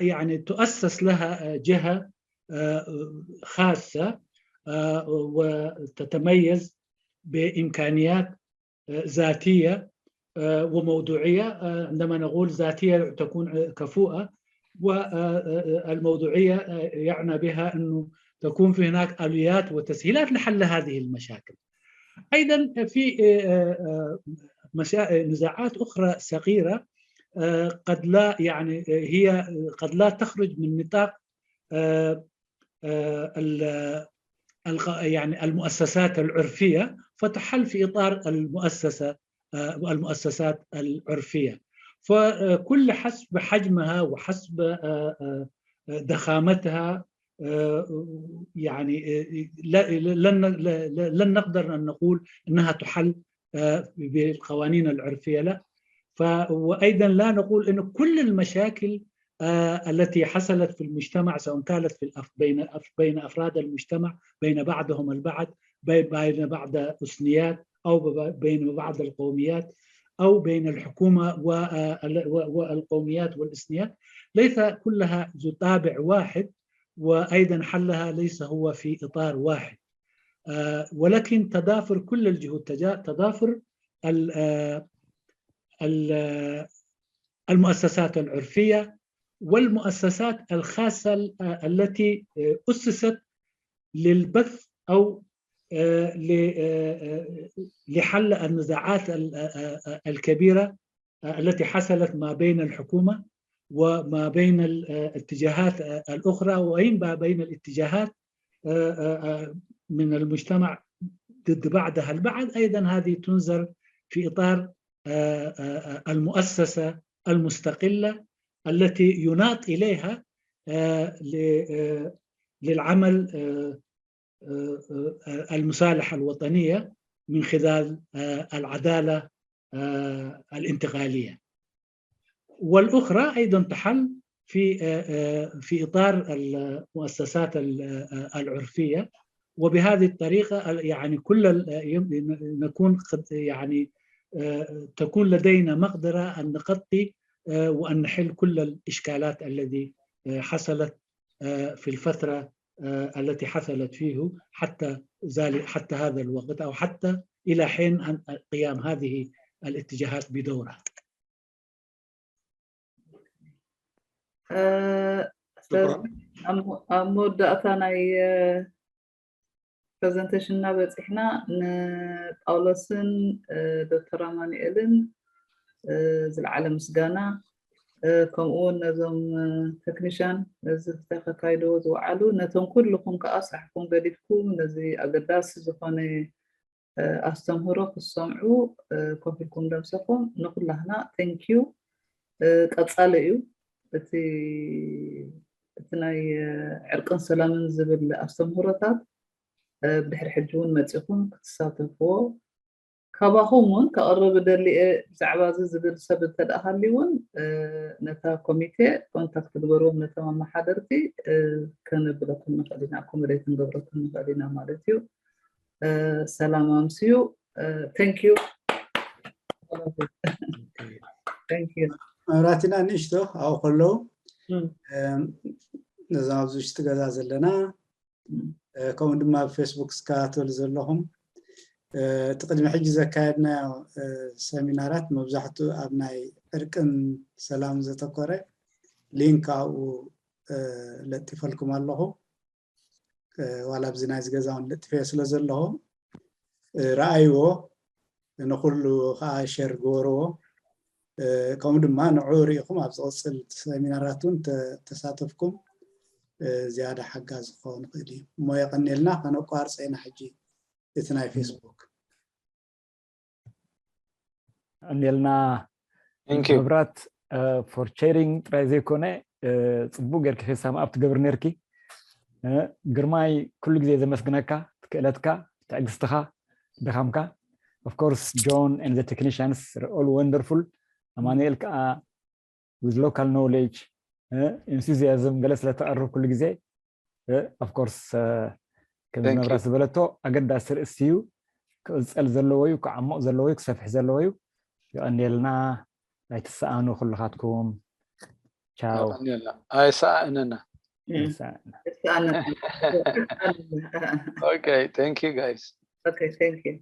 يعني تؤسس لها جهه خاصه وتتميز بامكانيات ذاتيه وموضوعيه. عندما نقول ذاتيه تكون كفوءه والموضوعيه يعنى بها انه تكون في هناك اليات وتسهيلات لحل هذه المشاكل. ايضا في نزاعات اخرى صغيره قد لا يعني هي قد لا تخرج من نطاق يعني المؤسسات العرفية، فتحل في إطار المؤسسة، المؤسسات العرفية. فكل حسب حجمها وحسب ضخامتها، يعني لن نقدر أن نقول أنها تحل بالقوانين العرفية، لا. وأيضا لا نقول أن كل المشاكل التي حصلت في المجتمع، سواء كانت في بين بين افراد المجتمع، بين بعضهم البعض، بين بعض الاثنيات، او بين بعض القوميات، او بين الحكومه والقوميات والاثنيات، ليس كلها ذو طابع واحد، وايضا حلها ليس هو في اطار واحد، ولكن تضافر كل الجهود، تضافر المؤسسات العرفيه والمؤسسات الخاصه التي اسست للبث او لحل النزاعات الكبيره التي حصلت ما بين الحكومه وما بين الاتجاهات الاخرى، وما بين الاتجاهات من المجتمع ضد بعضها البعض. ايضا هذه تنظر في اطار المؤسسه المستقله التي يناط اليها للعمل المصالحه الوطنيه من خلال العداله الانتقاليه. والاخرى ايضا تحل في في اطار المؤسسات العرفيه، وبهذه الطريقه يعني كل نكون يعني تكون لدينا مقدره ان نغطي وان نحل كل الاشكالات التي حصلت في الفتره التي حصلت فيه حتى ذلك، حتى هذا الوقت، او حتى الى حين قيام هذه الاتجاهات بدورها. ኣብ መወዳእታ ናይ ፕሬዘንቴሽንና በፂሕና። ንጳውሎስን ዶክተር ኣማኑኤልን ዝለዓለ ምስጋና፣ ከምኡ እውን ነዞም ቴክኒሽያን ነዚ ከካይድዎ ዝወዓሉ፣ ነቶም ኩልኩም ከዓ ስራሕኩም ገዲፍኩም ነዚ ኣገዳሲ ዝኾነ ኣስተምህሮ ክትሰምዑ ኮፍ ኢልኩም ደምሰኹም፣ ንኩላህና thank you። ቀፃሊ እዩ እቲ እቲ ናይ ዕርቅን ሰላምን ዝብል ኣስተምህሮታት፣ ብድሕሪ ሕጂ እውን መፂኹም ክትሳተፍዎ። ካባኹም እውን ከቕርብ ደሊየ ብዛዕባ እዚ ዝብል ሰብ እንተደኣ ሃልዩ እውን ነታ ኮሚቴ ኮንታክት ግበርዎም፣ ነቶም ኣመሓደርቲ ከነብለኩም ንኽእል ኢና፣ ኣኮሞዴት ክንገብረኩም ንኽእል ኢና ማለት እዩ። ሰላም ኣምስዩ። Thank you። መብራህትና ንእሽቶ ኣብኡ ከለዉ ነዞም ኣብዚ ውሽጢ ገዛ ዘለና ከምኡ ድማ ኣብ ፌስቡክ ዝከታተሉ ዘለኹም እቲ ቅድሚ ሕጂ ዘካየድናዮ ሰሚናራት መብዛሕትኡ ኣብ ናይ ዕርቅን ሰላም ዘተኮረ ሊንክ ኣብኡ ለጢፈልኩም ኣለኹ። ዋላ ኣብዚ ናይዚ ገዛ እውን ለጢፈዮ ስለ ዘለኹ ረኣይዎ፣ ንኩሉ ከዓ ሸር ግበርዎ። ከምኡ ድማ ንዑ ርኢኹም ኣብ ዝቕፅል ሰሚናራት እውን ተሳተፍኩም ዝያዳ ሓጋዚ ክኸውን ይኽእል እዩ። እሞ የቐንየልና፣ ከነቋርፀ ኢና ሕጂ እቲ ናይ ፌስቡክ። የቐንየልና መብራት for sharing ጥራይ ዘይኮነ ፅቡቅ ጌርኪ ሒሳብ ኣብ ትገብር ነርኪ። ግርማይ ኩሉ ግዜ ዘመስግነካ ትክእለትካ ትዕግስትኻ ድኻምካ። Of course John and the technicians are all wonderful። ኣማኑኤል ከዓ with local knowledge enthusiasm ገለ ስለ ተቕርብ ኩሉ ግዜ of course ከም መብራት ዝበለቶ ኣገዳሲ ርእሲ እዩ። ክቕፀል ዘለዎ እዩ፣ ክዓሞቕ ዘለዎ እዩ፣ ክሰፍሕ ዘለዎ እዩ። የቐንየልና። ኣይትሰኣኑ ኩልኻትኩም። ቻው። ኣይሰኣእንና። Okay, thank you guys. Okay, thank you.